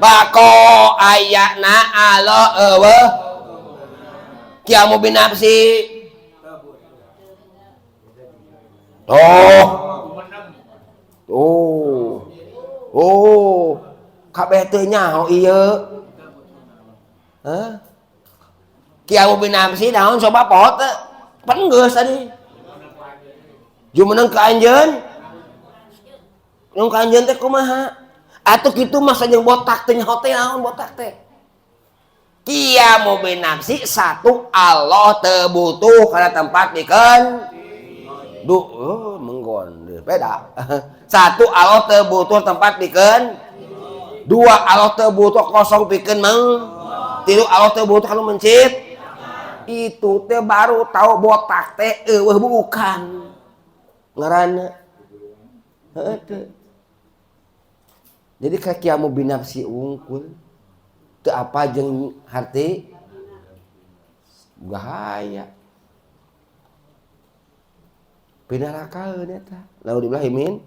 Bako ayatna Allah eueuh. Kiamu binafsi. Oh. Oh. Oh. Kabeh teu nyaho ieu. Hah? Kiamu binafsi naon coba pot teu? Pan geus tadi. Jumeneng ka anjeun. Nung ka anjeun teh kumaha? Atuh kitu mah sajeng botak teh nyaho teh naon botak teh. Kiamu binafsi satu Allah teu butuh kana tempat pikeun. Du, oh, menggon beda. Satu Allah teu butuh tempat pikeun. Dua Allah teu butuh kosong pikeun meng. Tilu Allah teu butuh kana mencit. Itu teh baru tahu botak teh eueuh bukan. Ngaranna. Heuh teu. Jadi ka kiamu binafsi wungkul. Teu apa jeung harti bahaya. Pinarakaeun eta. Naudzubillah min.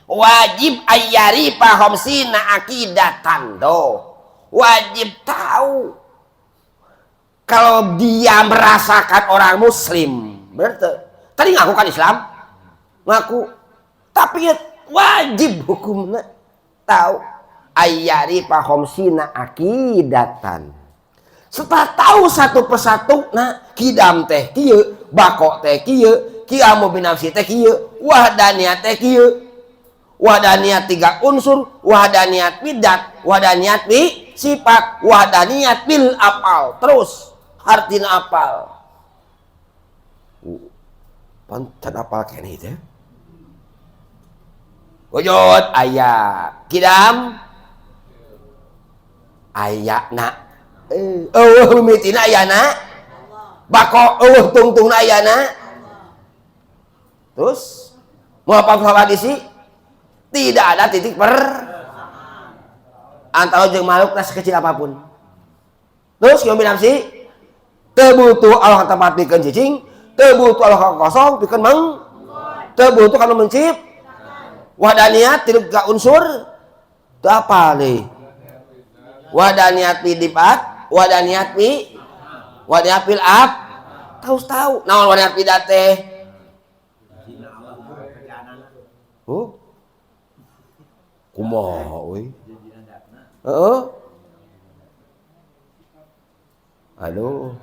Wajib ayyari pahomsina akidatan do. Wajib tahu. Kalau dia merasakan orang muslim, berarti tadi ngaku kan Islam? Ngaku. Tapi wajib hukumnya tahu ayyari pahomsina akidatan. Setelah tahu satu persatu, nah kidam teh kieu, bako teh kieu, kiamu binafsi teh kieu, wahdaniyat teh kieu. Wahdaniyat 3 unsur, wahdaniyat bidat, wahdaniyat bi sifat, wahdaniyat bil apal. Terus artina apal. Pan can apal keneh teh. Wujud aya kidam ayana eueuh mimitina ayana bako eueuh tungtungna ayana. Terus mau apa hadisi? Tidak ada titik per antara jeung makhluk sekecil apapun. Terus yang binafsi teu butuh Allah tempat pikeun cicing, teu butuh Allah kosong pikeun meng, teu butuh kana mencip. Wahdaniyat tiga unsur teu apa nih? Wahdaniyat bi dipat, wahdaniyat bi wahdaniyat bil ab. Tahu tahu naon wahdaniyat bi teh? Oh. Kumaha euy? Heeh. Aduh.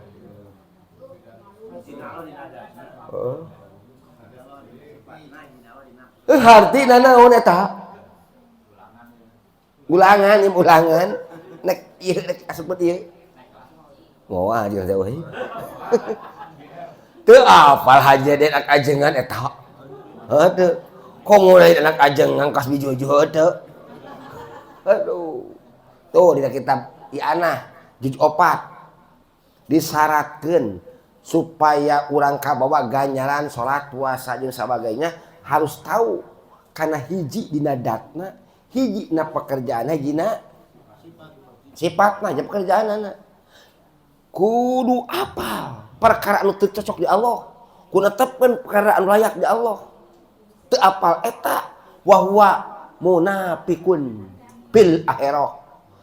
Heeh. Hartina naon eta? Ulangan, ieu ulangan. Nek ieu nek asup ieu. Moal jeung teh euy. Teu apal haji den anak ajengan eta. Heuh teu. Komo lain anak ajengan kas bijuju teu. Aduh. Tuh dina kitab I'anah juz 4 disyaratkeun supaya urang kabawa ganjaran salat, puasa jeung sabagainya harus tahu karena hiji dina datna, hiji na pekerjaanna, hiji na sifatna jeung pekerjaanna. Kudu apal perkara anu teu cocok di Allah, kudu netepkeun perkara anu layak di Allah. Teu apal eta wa huwa munafiqun fil akhirah,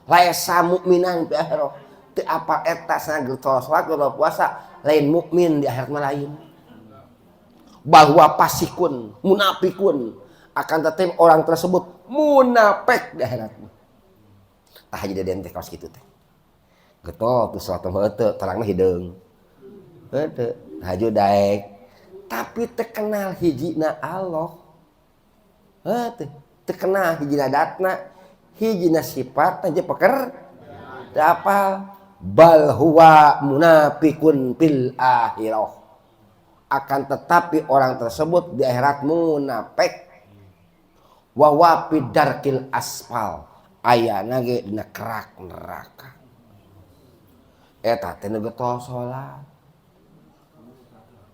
laisa mukminan fil akhirah. Teu apal eta sana salat, puasa, lain mukmin di akhirat mah lain. Bahwa pasikun, munafikun, akan tetapi orang tersebut munafik di akhirat mah. Tah Haji Deden teh kaos kitu teh. Getol tuh salat mah teu, terangna hideung. Heuh, haju daek. Tapi teu kenal hijina Allah. Heuh teu, teu kenal hijina datna, hijina sifatna jeung peker. Teu apal. Bal huwa munafikun fil akhirah. Akan tetapi orang tersebut di akhirat munafik. Wa huwa fid darkil asfal. Ayana ge dina kerak neraka. Eta teh nu getol salat.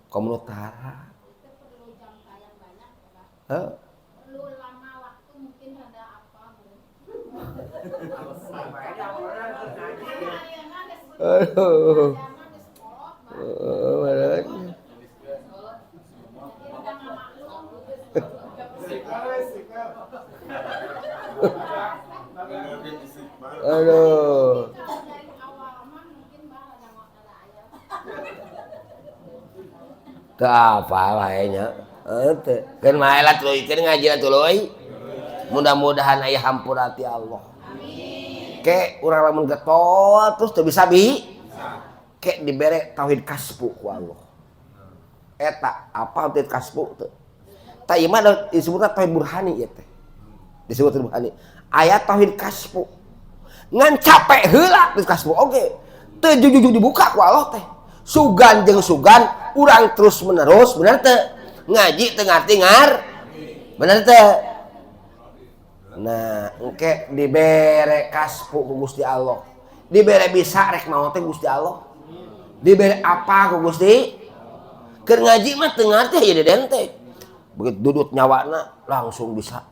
Komo nu tara. Heuh. Perlu lama waktu mungkin rada apa Bu. Aduh. Aduh. Teu apa wae nya. Heuh teu. Keun mae lah tuluy ngaji lah tuluy. Mudah-mudahan aya hampura ti Allah. Amin. Ke urang lamun getol terus teu bisa bi. Ke dibere tauhid kasbu ku Allah. Eta apa tauhid kasbu teu? Tah ieu mah disebutna tauhid burhani ieu teh. Disebut burhani. Aya tauhid kasbu. Ngan capek heula tauhid kasbu oge. Teu jujur dibuka ku Allah teh. Sugan jeung sugan urang terus menerus bener teu? Ngaji teu ngarti ngar. Bener teu? Nah, engke dibere kaspu ku Gusti Allah. Dibere bisa rek maot teh Gusti Allah. Dibere apa ku Gusti? Keur ngaji mah teu ngarti aya deden teh. Begitu dudut nyawana langsung bisa.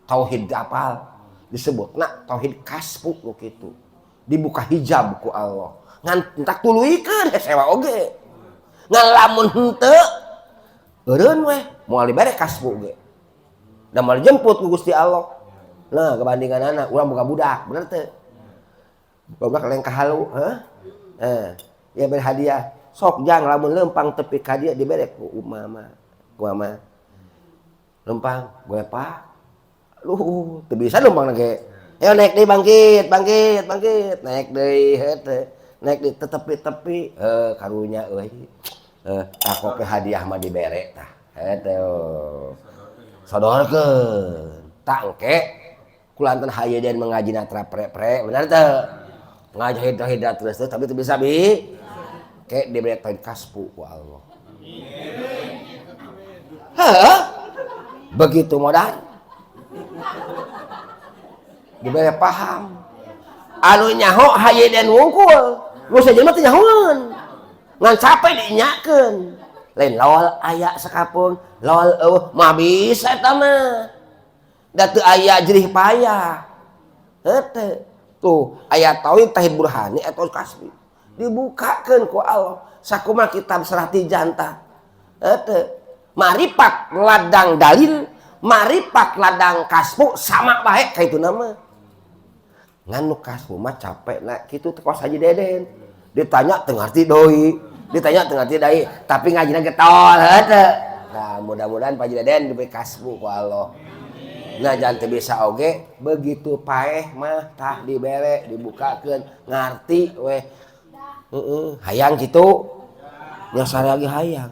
Tauhid apal disebutna tauhid kaspu nu kitu. Dibuka hijab ku Allah. Ngan entak tuluykeun sewa oge. Ngan lamun henteu eureun weh moal dibere kasbu ge. Da moal dijemput ku Gusti Allah. Nah, kebandinganana urang boga budak, bener teu? Budak lain kahalu, heuh? Ya bere hadiah. Sok jang lamun leumpang tepi ka dieu dibere ku mama, ku mama. Leumpang, golepak. Aduh, teu bisa leumpang ge. Ayo naik deui bangkit, bangkit, bangkit. Naik deui heuh teh. Naik di tepi-tepi, karunya euy. Aku ke hadiah mah dibere tah. Heuh sodorkeun. Tah engke kulantan hayeuden mengajina tra pre-pre, bener teu? Ngaji hidra-hidra terus teh tapi teu bisa bi. Ke dibere tauhid kasbu ku Allah. Heuh. Begitu modal. Dibere paham. Anu nyaho hayeuden wungkul. Nu sejen mah teu nyahoeun. Ngan capek diinyakeun. Lain lol aya sakapeung, lol eueuh mah bisa eta mah. Da teu aya jerih payah. Heuh teu. Tuh aya tauhid tauhid burhani atau kasbi. Dibukakeun ku Allah. Sakumaha kitab Seratijan tah. Heuh teu. Maripat ladang dalil, maripat ladang kasbu sama bae ka ituna mah. Ngan nu kasbu mah capek na kitu teh kos Haji Deden. Ditanya teu ngarti deui, ditanya teu ngarti deui, tapi ngajina getol heuh teu. Nah, mudah-mudahan Pak Haji Deden diberi kasbu ku Allah. Nah, jangan teu bisa oge begitu paeh mah tah dibere dibukakeun ngarti weh. Heeh, hayang kitu. Nya sare lagi hayang.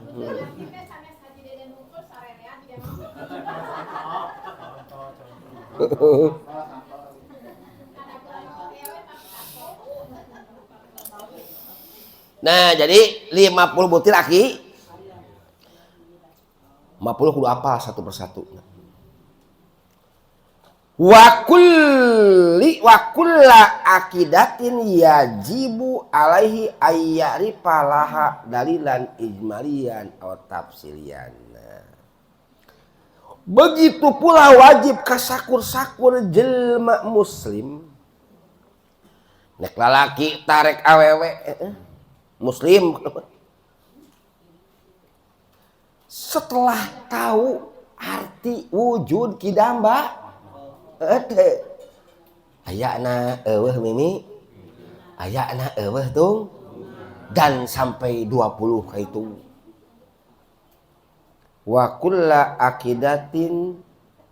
Nah, jadi 50 butir aki. 50 kudu apal satu persatu. Wa kulli wa kulla aqidatin yajibu alaihi ayyarifa laha dalilan ijmalian aw tafsilian. Begitu pula wajib kasakur-sakur jelma muslim. Nek lalaki tarek awewe muslim. Setelah tahu arti wujud kidamba ayana eueuh mimi ayana eueuh tung dan sampai 20 ka itu. Wa kulla aqidatin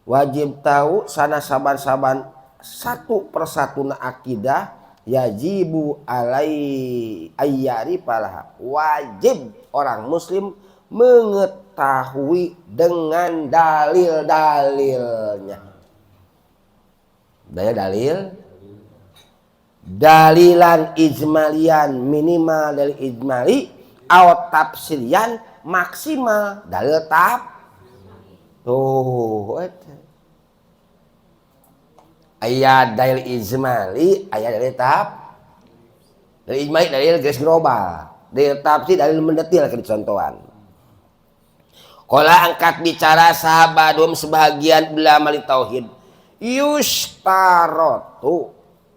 wajib tahu sana saban-saban satu persatu na akidah yajibu alai ayyari palaha. Wajib orang muslim mengetahui dengan dalil-dalilnya. Daya dalil dalilan ijmalian minimal dari ijmali aw tafsilian maksimal dalil taf tuh eta aya dalil ijmali aya dalil taf dalil ijmali dalil garis global dalil tafsir dalil mendetil ke dicontohan. Qala angkat bicara sahabadum sebahagian ulama li tauhid yustarotu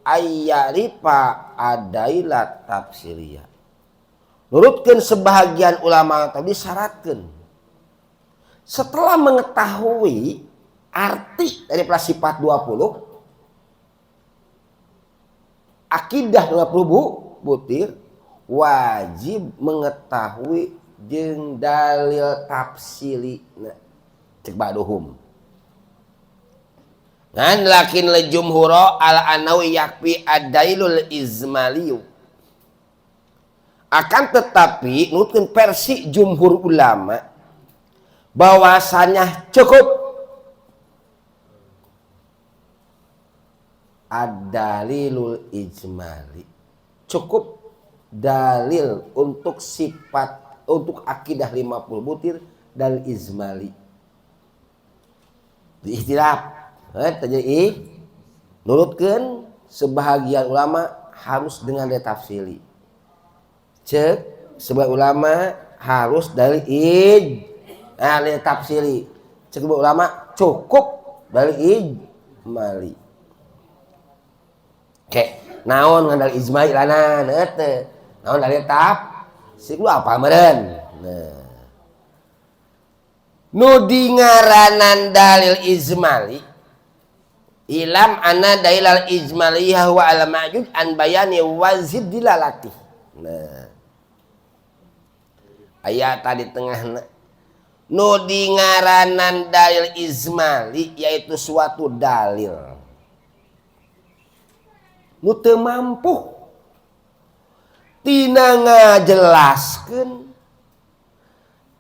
ayyarifa adaila tafsiriyah. Nurutkeun sebahagian ulama tadi syaratkeun setelah mengetahui arti dari sifat 20 akidah 20 butir wajib mengetahui jeung dalil tafsirina cek baduhum. Ngan lakin le jumhuro ala anawi yakfi adailul izmaliyu. Akan tetapi nurutkeun versi jumhur ulama bahwasanya cukup ad-dalilul ijmali. Cukup dalil untuk sifat untuk akidah 50 butir dalil izmali. Diikhtilaf. Terjadi nurutkeun sebahagian ulama harus dengan dalil tafsili. Cek sebagian ulama harus dalil dalil tafsili. Cek sebagian ulama cukup dalil ijmali. Oke, naon ngan dalil ijmali lana teu. Naon dalil tafsir lu apa meureun? Nah. Nu dingaranan dalil ijmali ilam anna dalil ijmaliyah wa al ma'jud an bayani wazid dilalati. Nah. Ayat tadi tengahna nu dingaranan dalil ijmali yaitu suatu dalil nu teu mampu tina ngajelaskeun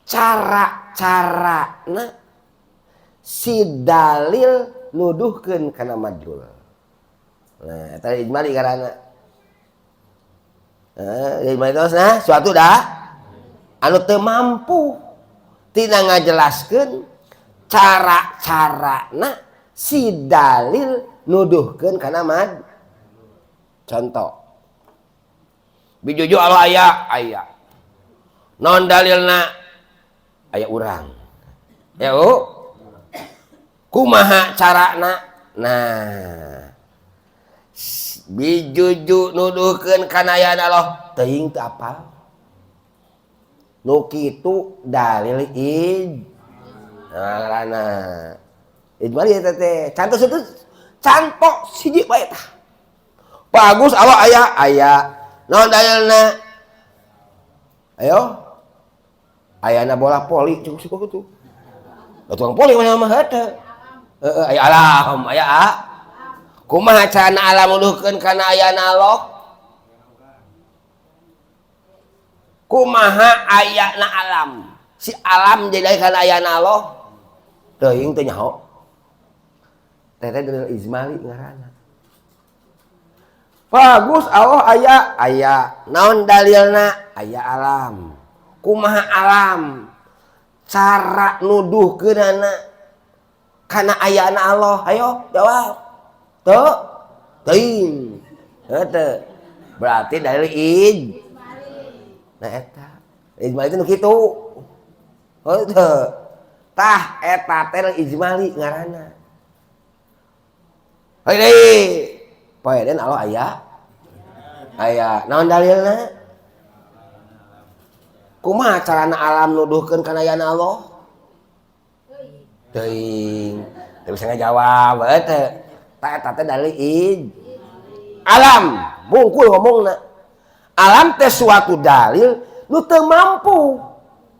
cara-carana si dalil nuduhkeun kana madlul. Nah, eta ijmali karana. Ijmali terus nah suatu dah anu teu mampu tina ngajelaskeun cara-carana si dalil nuduhkeun kana mad. Contoh. Bijuju Allah aya, aya. Non dalilna aya urang. Ya, oh. Kumaha carana? Nah. Bijuju nuduhkeun kana ayana Allah, teuing teu apal. Nu kitu dalil ij. Nah, nah. Ijmali eta teh. Cantos itu cantok siji bae tah. Bagus Allah aya, aya. Naon dalilna? Ayo. Ayana bola poli cukup cukup tuh. Tukang poli mah mah heueuh. Heeh, aya alam, aya a. Kumaha carana alam nuduhkeun kana ayana Allah? Kumaha ayana alam? Si alam jadi kana ayana Allah? Teuing teu nyaho. Teh teh dalil ijmali ngaranna. Bagus Allah aya, aya. Naon dalilna? Aya alam. Kumaha alam? Cara nuduhkeunana Kana ayana Allah, ayo jawab. Tuh, teuing. Heuh. Berarti dalil ij. Nah eta. Ijmali itu nu kitu. Heuh. Tah eta teh ijmali ngaranna. Heuy deui. Poe den Allah aya. Aya. Naon dalilna? Kumaha carana alam nuduhkeun kana ayana Allah? Teuing. Teu bisa ngajawab heuh teu. Tah eta teh dalil ij. Alam bungkul ngomongna. Alam teh suatu dalil nu teu mampu.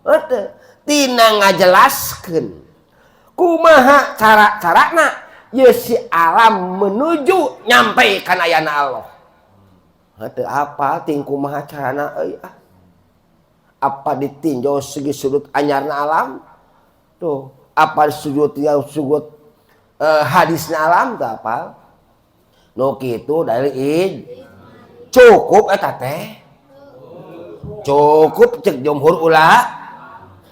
Heuh teu. Tina ngajelaskeun kumaha cara-carana ye si alam menuju nyampe kana ayana Allah. Heuh teu apal ting kumaha carana euy ah. Apa ditinjau segi sudut anyarna alam? Tuh, apa sudut yang sudut hadisna alam teu apal? Nu kitu dalil ij. Cukup eta teh. Cukup cek jumhur ulama.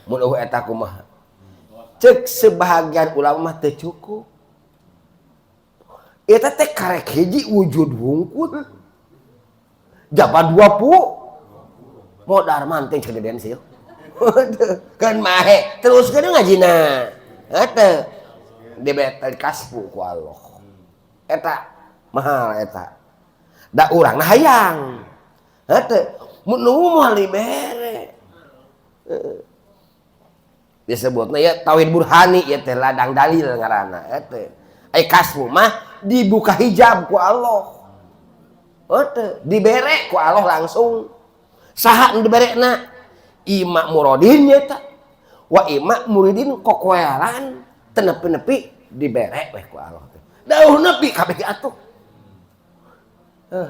Mun eueuh eta kumaha? Cek sebahagian ulama mah teu cukup. Eta teh karek hiji wujud wungkul. Jaba 20. Modar manting cek Deden sih. Kan mahe teruskeun ngajina. Heuh. Dibere kaspu ku Allah. Eta mahal eta. Da urang na hayang. Heuh. Mun nu moal dibere. Disebutna ya tauhid burhani ya teh ladang dalil ngaranna eta. Ai kasbu mah dibuka hijab ku Allah. Heuh, dibere ku Allah langsung. Saha nu diberekna? Ima murodin eta. Wa ima muridin kokoelan teu nepi-nepi dibere weh ku Allah teh. Dauh nepi kabeh atuh.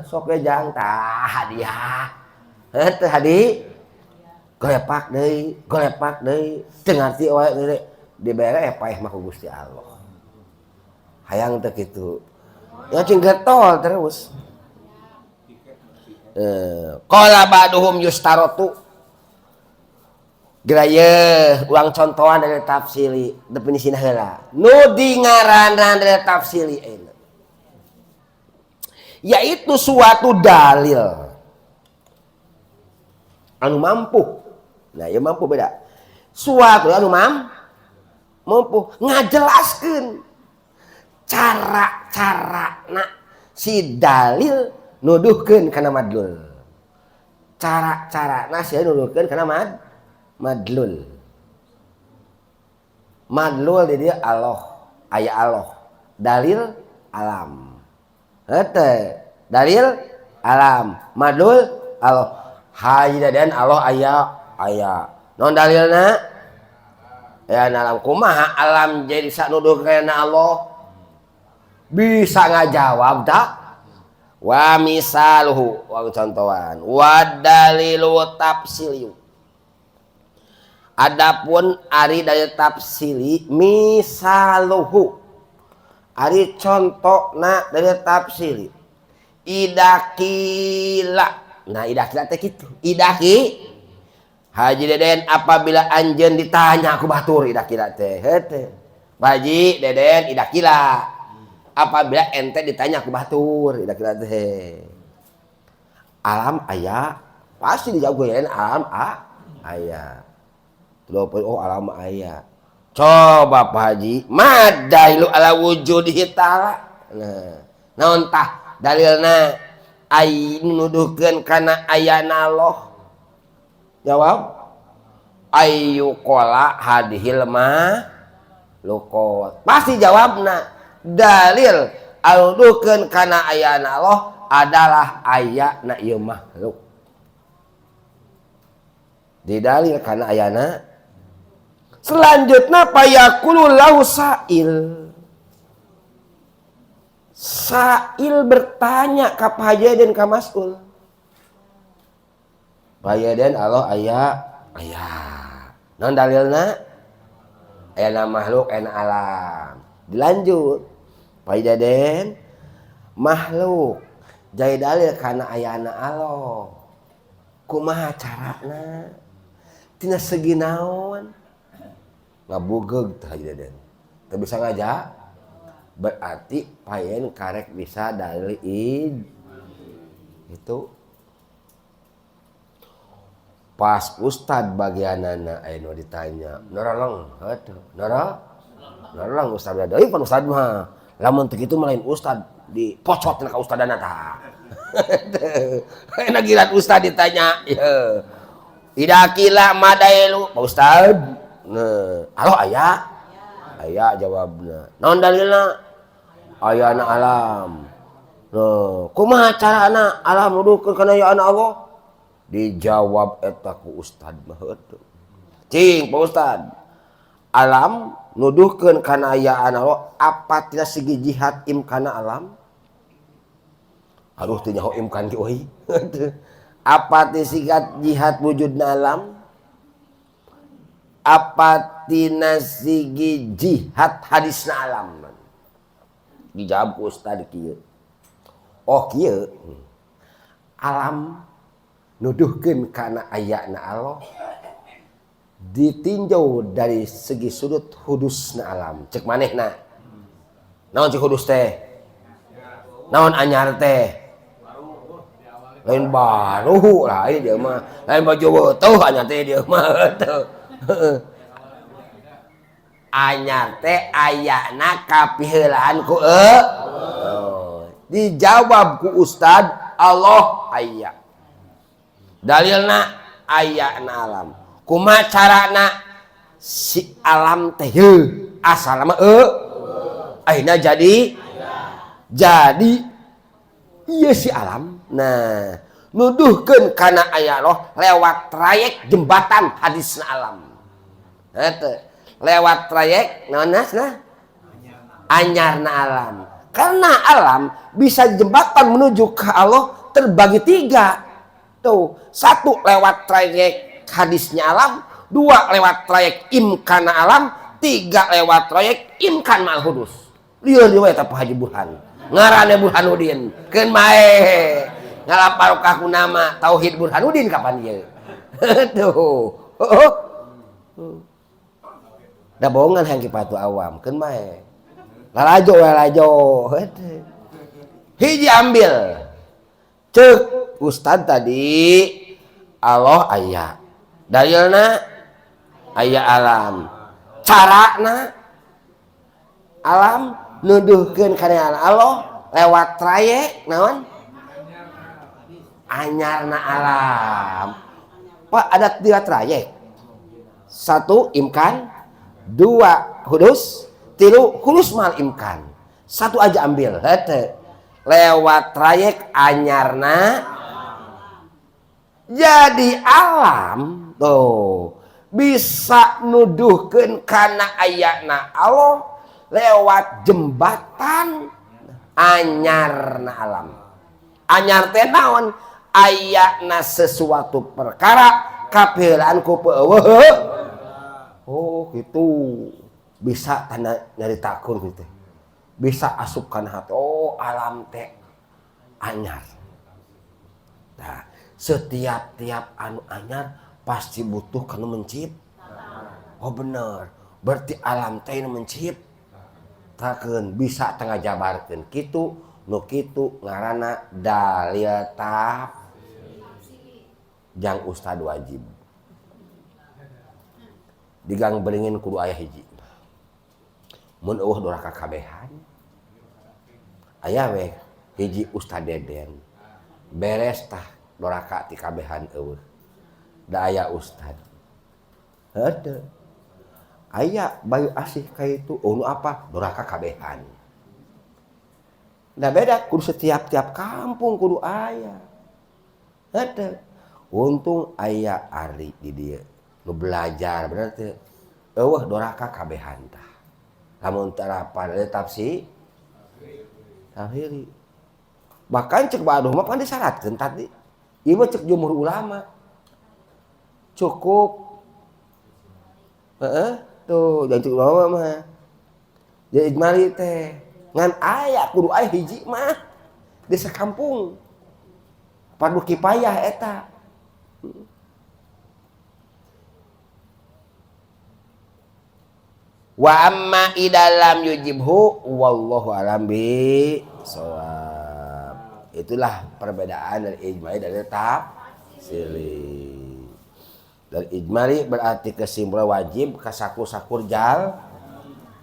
Sok we jang tah hadiah. Heuh teh hadi. Golepak deui, teu ngarti wae deui. Dibere paeh mah ku Gusti Allah. Hayang teh kitu. Ya cing getol terus. Qala ba'duhum yustarotu. Geraya ulang contohan dari tafsili definisina heula. Nu dingaranna dari tafsili ayeuna. Yaitu suatu dalil anu mampu. Nah, ya mampu beda. Suatu anu mampu ngajelaskeun cara-carana si dalil nuduhkeun kana madlul. Cara-carana si nuduhkeun kana madlul. Madlul di dia Allah, aya Allah. Dalil alam. Hete, dalil alam, madlul Allah. Haji dan Allah aya aya. Non dalilna? Ya alam kumaha alam jadi sanuduh kana Allah? Bisa ngajawab tak? Wa misaluhu wa contohan wa dalilu tafsiliu. Adapun ari dalil tafsili misaluhu ari contona dalil tafsili idakila. Nah idakila teh kitu. Idaki Haji Deden apabila anjeun ditanya aku batur idakila teh heuh. Haji Deden idakila apabila ente ditanya aku batur idakila teh. Alam aya pasti dijawab gue alam aya. Oh alam aya. Coba Pak Haji, madailu ala wujudihi ta'ala. Nah, naon tah dalilna ai nuduhkeun kana ayana Allah. Jawab ayyuqala hadhil ma luqat. Pasti jawabna dalil anuduhkeun kana ayana Allah adalah ayana ieu makhluk. Didalil kana ayana. Selanjutnya payaqulu lahu sa'il. Sa'il bertanya ka Pak Haji dan ka Mas'ul. Pak Haji dan Allah aya aya. Naon dalilna? Ayana makhluk ayana alam. Dilanjut. Pak Haji dan makhluk jadi dalil kana ayana Allah. Kumaha carana? Tina segi naon? Ngabugeg teh Haji Deden. Teu bisa ngaja berarti payen karek bisa dalil id itu pas ustad bagianana aya nu ditanya norolong heuh noro norolong ustad deui pan ustad mah lamun teu kitu mah lain ustad dipocot ka ustadana tah enak gilat ustad ditanya ieu ida kila madailu Pak Ustad nah alo aya aya jawabna naon dalilna ayana alam nah kumaha carana alam nuduhkeun kana ayana Allah dijawab eta ku ustad mah heueuh cing Pak Ustad alam nuduhkeun kana ayana Allah apa tina segi jihad imkana alam aduh teu nyaho imkan ki euy apa ti sigat jihad wujudna alam apa tina segi jihad hadisna alam dijawab ku ustad kieu oh kieu alam nuduhkeun kana ayana Allah ditinjau dari segi sudut hudusna alam cek manehna naon cek hudus teh naon anyar teh lain baru lah ini dia mah lain baju beutuh anyar teh dia mah teu anyar teh ayana kapiheulaan ku oh. Dijawab ku ustad Allah aya dalilna ayana alam kumaha carana si alam teh asal mah akhirna jadi ieu si alam nah nuduhkeun kana aya Allah lewat trayek jembatan hadisna alam eta lewat trayek naon nah anyarna alam karena alam bisa jembatan menuju ke Allah terbagi tiga tuh satu lewat trayek hadisnya alam, dua lewat trayek imkana alam, tiga lewat trayek imkan ma'al hudus. Lieur deui eta Pak Haji Burhan. Ngaranna Burhanuddin. Keun bae. Ngalaparokah ku nama Tauhid Burhanuddin kapan ieu? Tuh. Oh. Da bohongan hayang kipatu awam, keun bae. Lalajo lalajo. Hiji ambil. Cek ustad tadi Allah aya dalilna aya alam carana alam nuduhkeun kana Allah lewat trayek naon anyarna alam Pak ada tiga trayek satu imkan dua hudus tilu hudus mal imkan satu aja ambil hete lewat trayek anyarna jadi alam tuh bisa nuduhkeun kana ayana Allah lewat jembatan anyarna alam anyar teh naon ayana sesuatu perkara kapiheulaan ku peueuh oh gitu bisa tanda nyaritakeun kitu bisa asup kana hati oh alam teh anyar nah setiap tiap anu anyar pasti butuh kanu mencipta oh bener berarti alam teh nu menciptakeun bisa tengah jabarkeun kitu nu kitu ngaranna dalil taf jang ustad wajib di gang beringin kudu aya hiji mun eueuh doraka kabehan aya we hiji ustad Deden beres tah doraka ti kabehan eueuh da aya ustad heuh aya bayu asih ka itu oh nu apa doraka kabehan da beda kudu setiap-tiap kampung kudu aya heuh untung aya ari di dieu nu belajar bener teu eueuh doraka kabehan tah lamun tarapan tafsir tafsiri bahkan cek baduh mah pan disyaratkeun tadi ieu mah cek jumhur ulama cukup heeh tuh jangan cek ulama mah jadi ijmali teh ngan aya kudu aya hiji mah di sakampung fardu kifayah eta Wa amma idalam yujibhu wallahu alam bi shawab. Itulah perbedaan dari ijmali dari tafsili. Dari ijmali berarti kesimpulan wajib kasakur-sakur jal.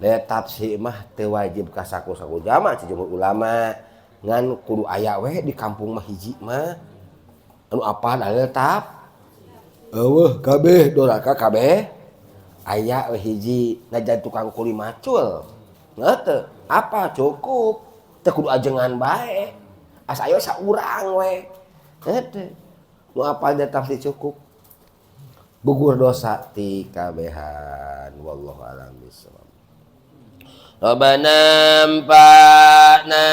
Dari tafsir mah teu wajib kasakur-sakur jama jumhur ulama ngan kudu aya we di kampung mah hiji mah anu apal dalil taf eueuh kabeh doraka kabeh aya we hiji ngajan tukang kuli macul teu apa cukup teu kudu ajengan bae asa ayo saurang we teu nu apal dalil tafsir cukup gugur dosa ti kabehan wallahu alam bisawab. Rabbana anfa'na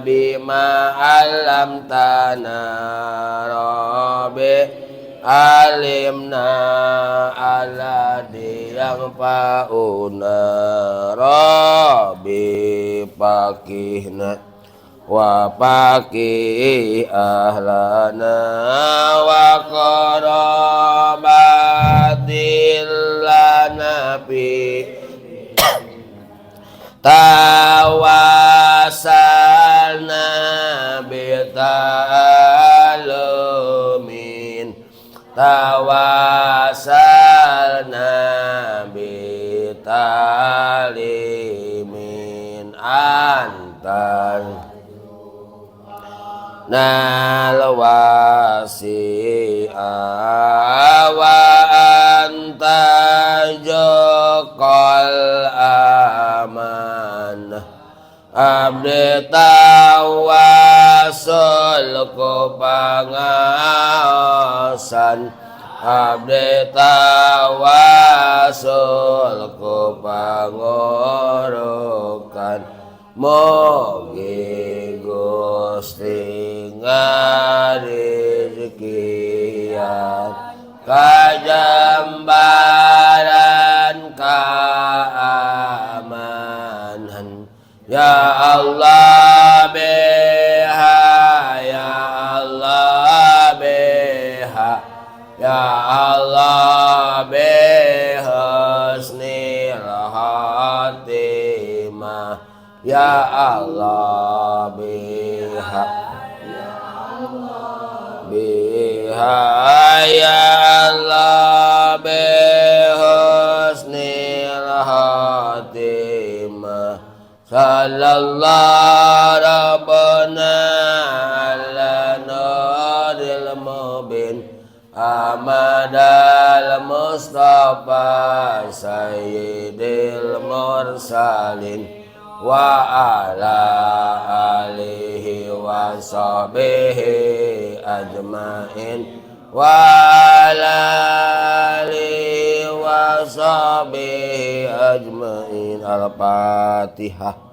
bima 'allamtana rabbi alimna alladzi yanfa'una rabbi faqihna wa faqih ahlana wa qarabatil lana fi tawasalna bita'alumin tawasalna bitalimin antar nalwasi'a wa anta jokol amanah abdi tawasul ku pangaosan abdi tawasul ku pangurukan mugi Gusti ngarizkian kajambaran keamanan ya Allah biha ya Allah biha ya Allah bihusnil khatimah ya Allah biha ya Allah biha ya Allah bihusnil khatimah sallallahu rabbana ala nuril mubin amadal mustafa sayyidil mursalin wa ala alihi wa sahbihi ajmain wa ala alihi wa sahbihi ajmain. Al-Fatihah.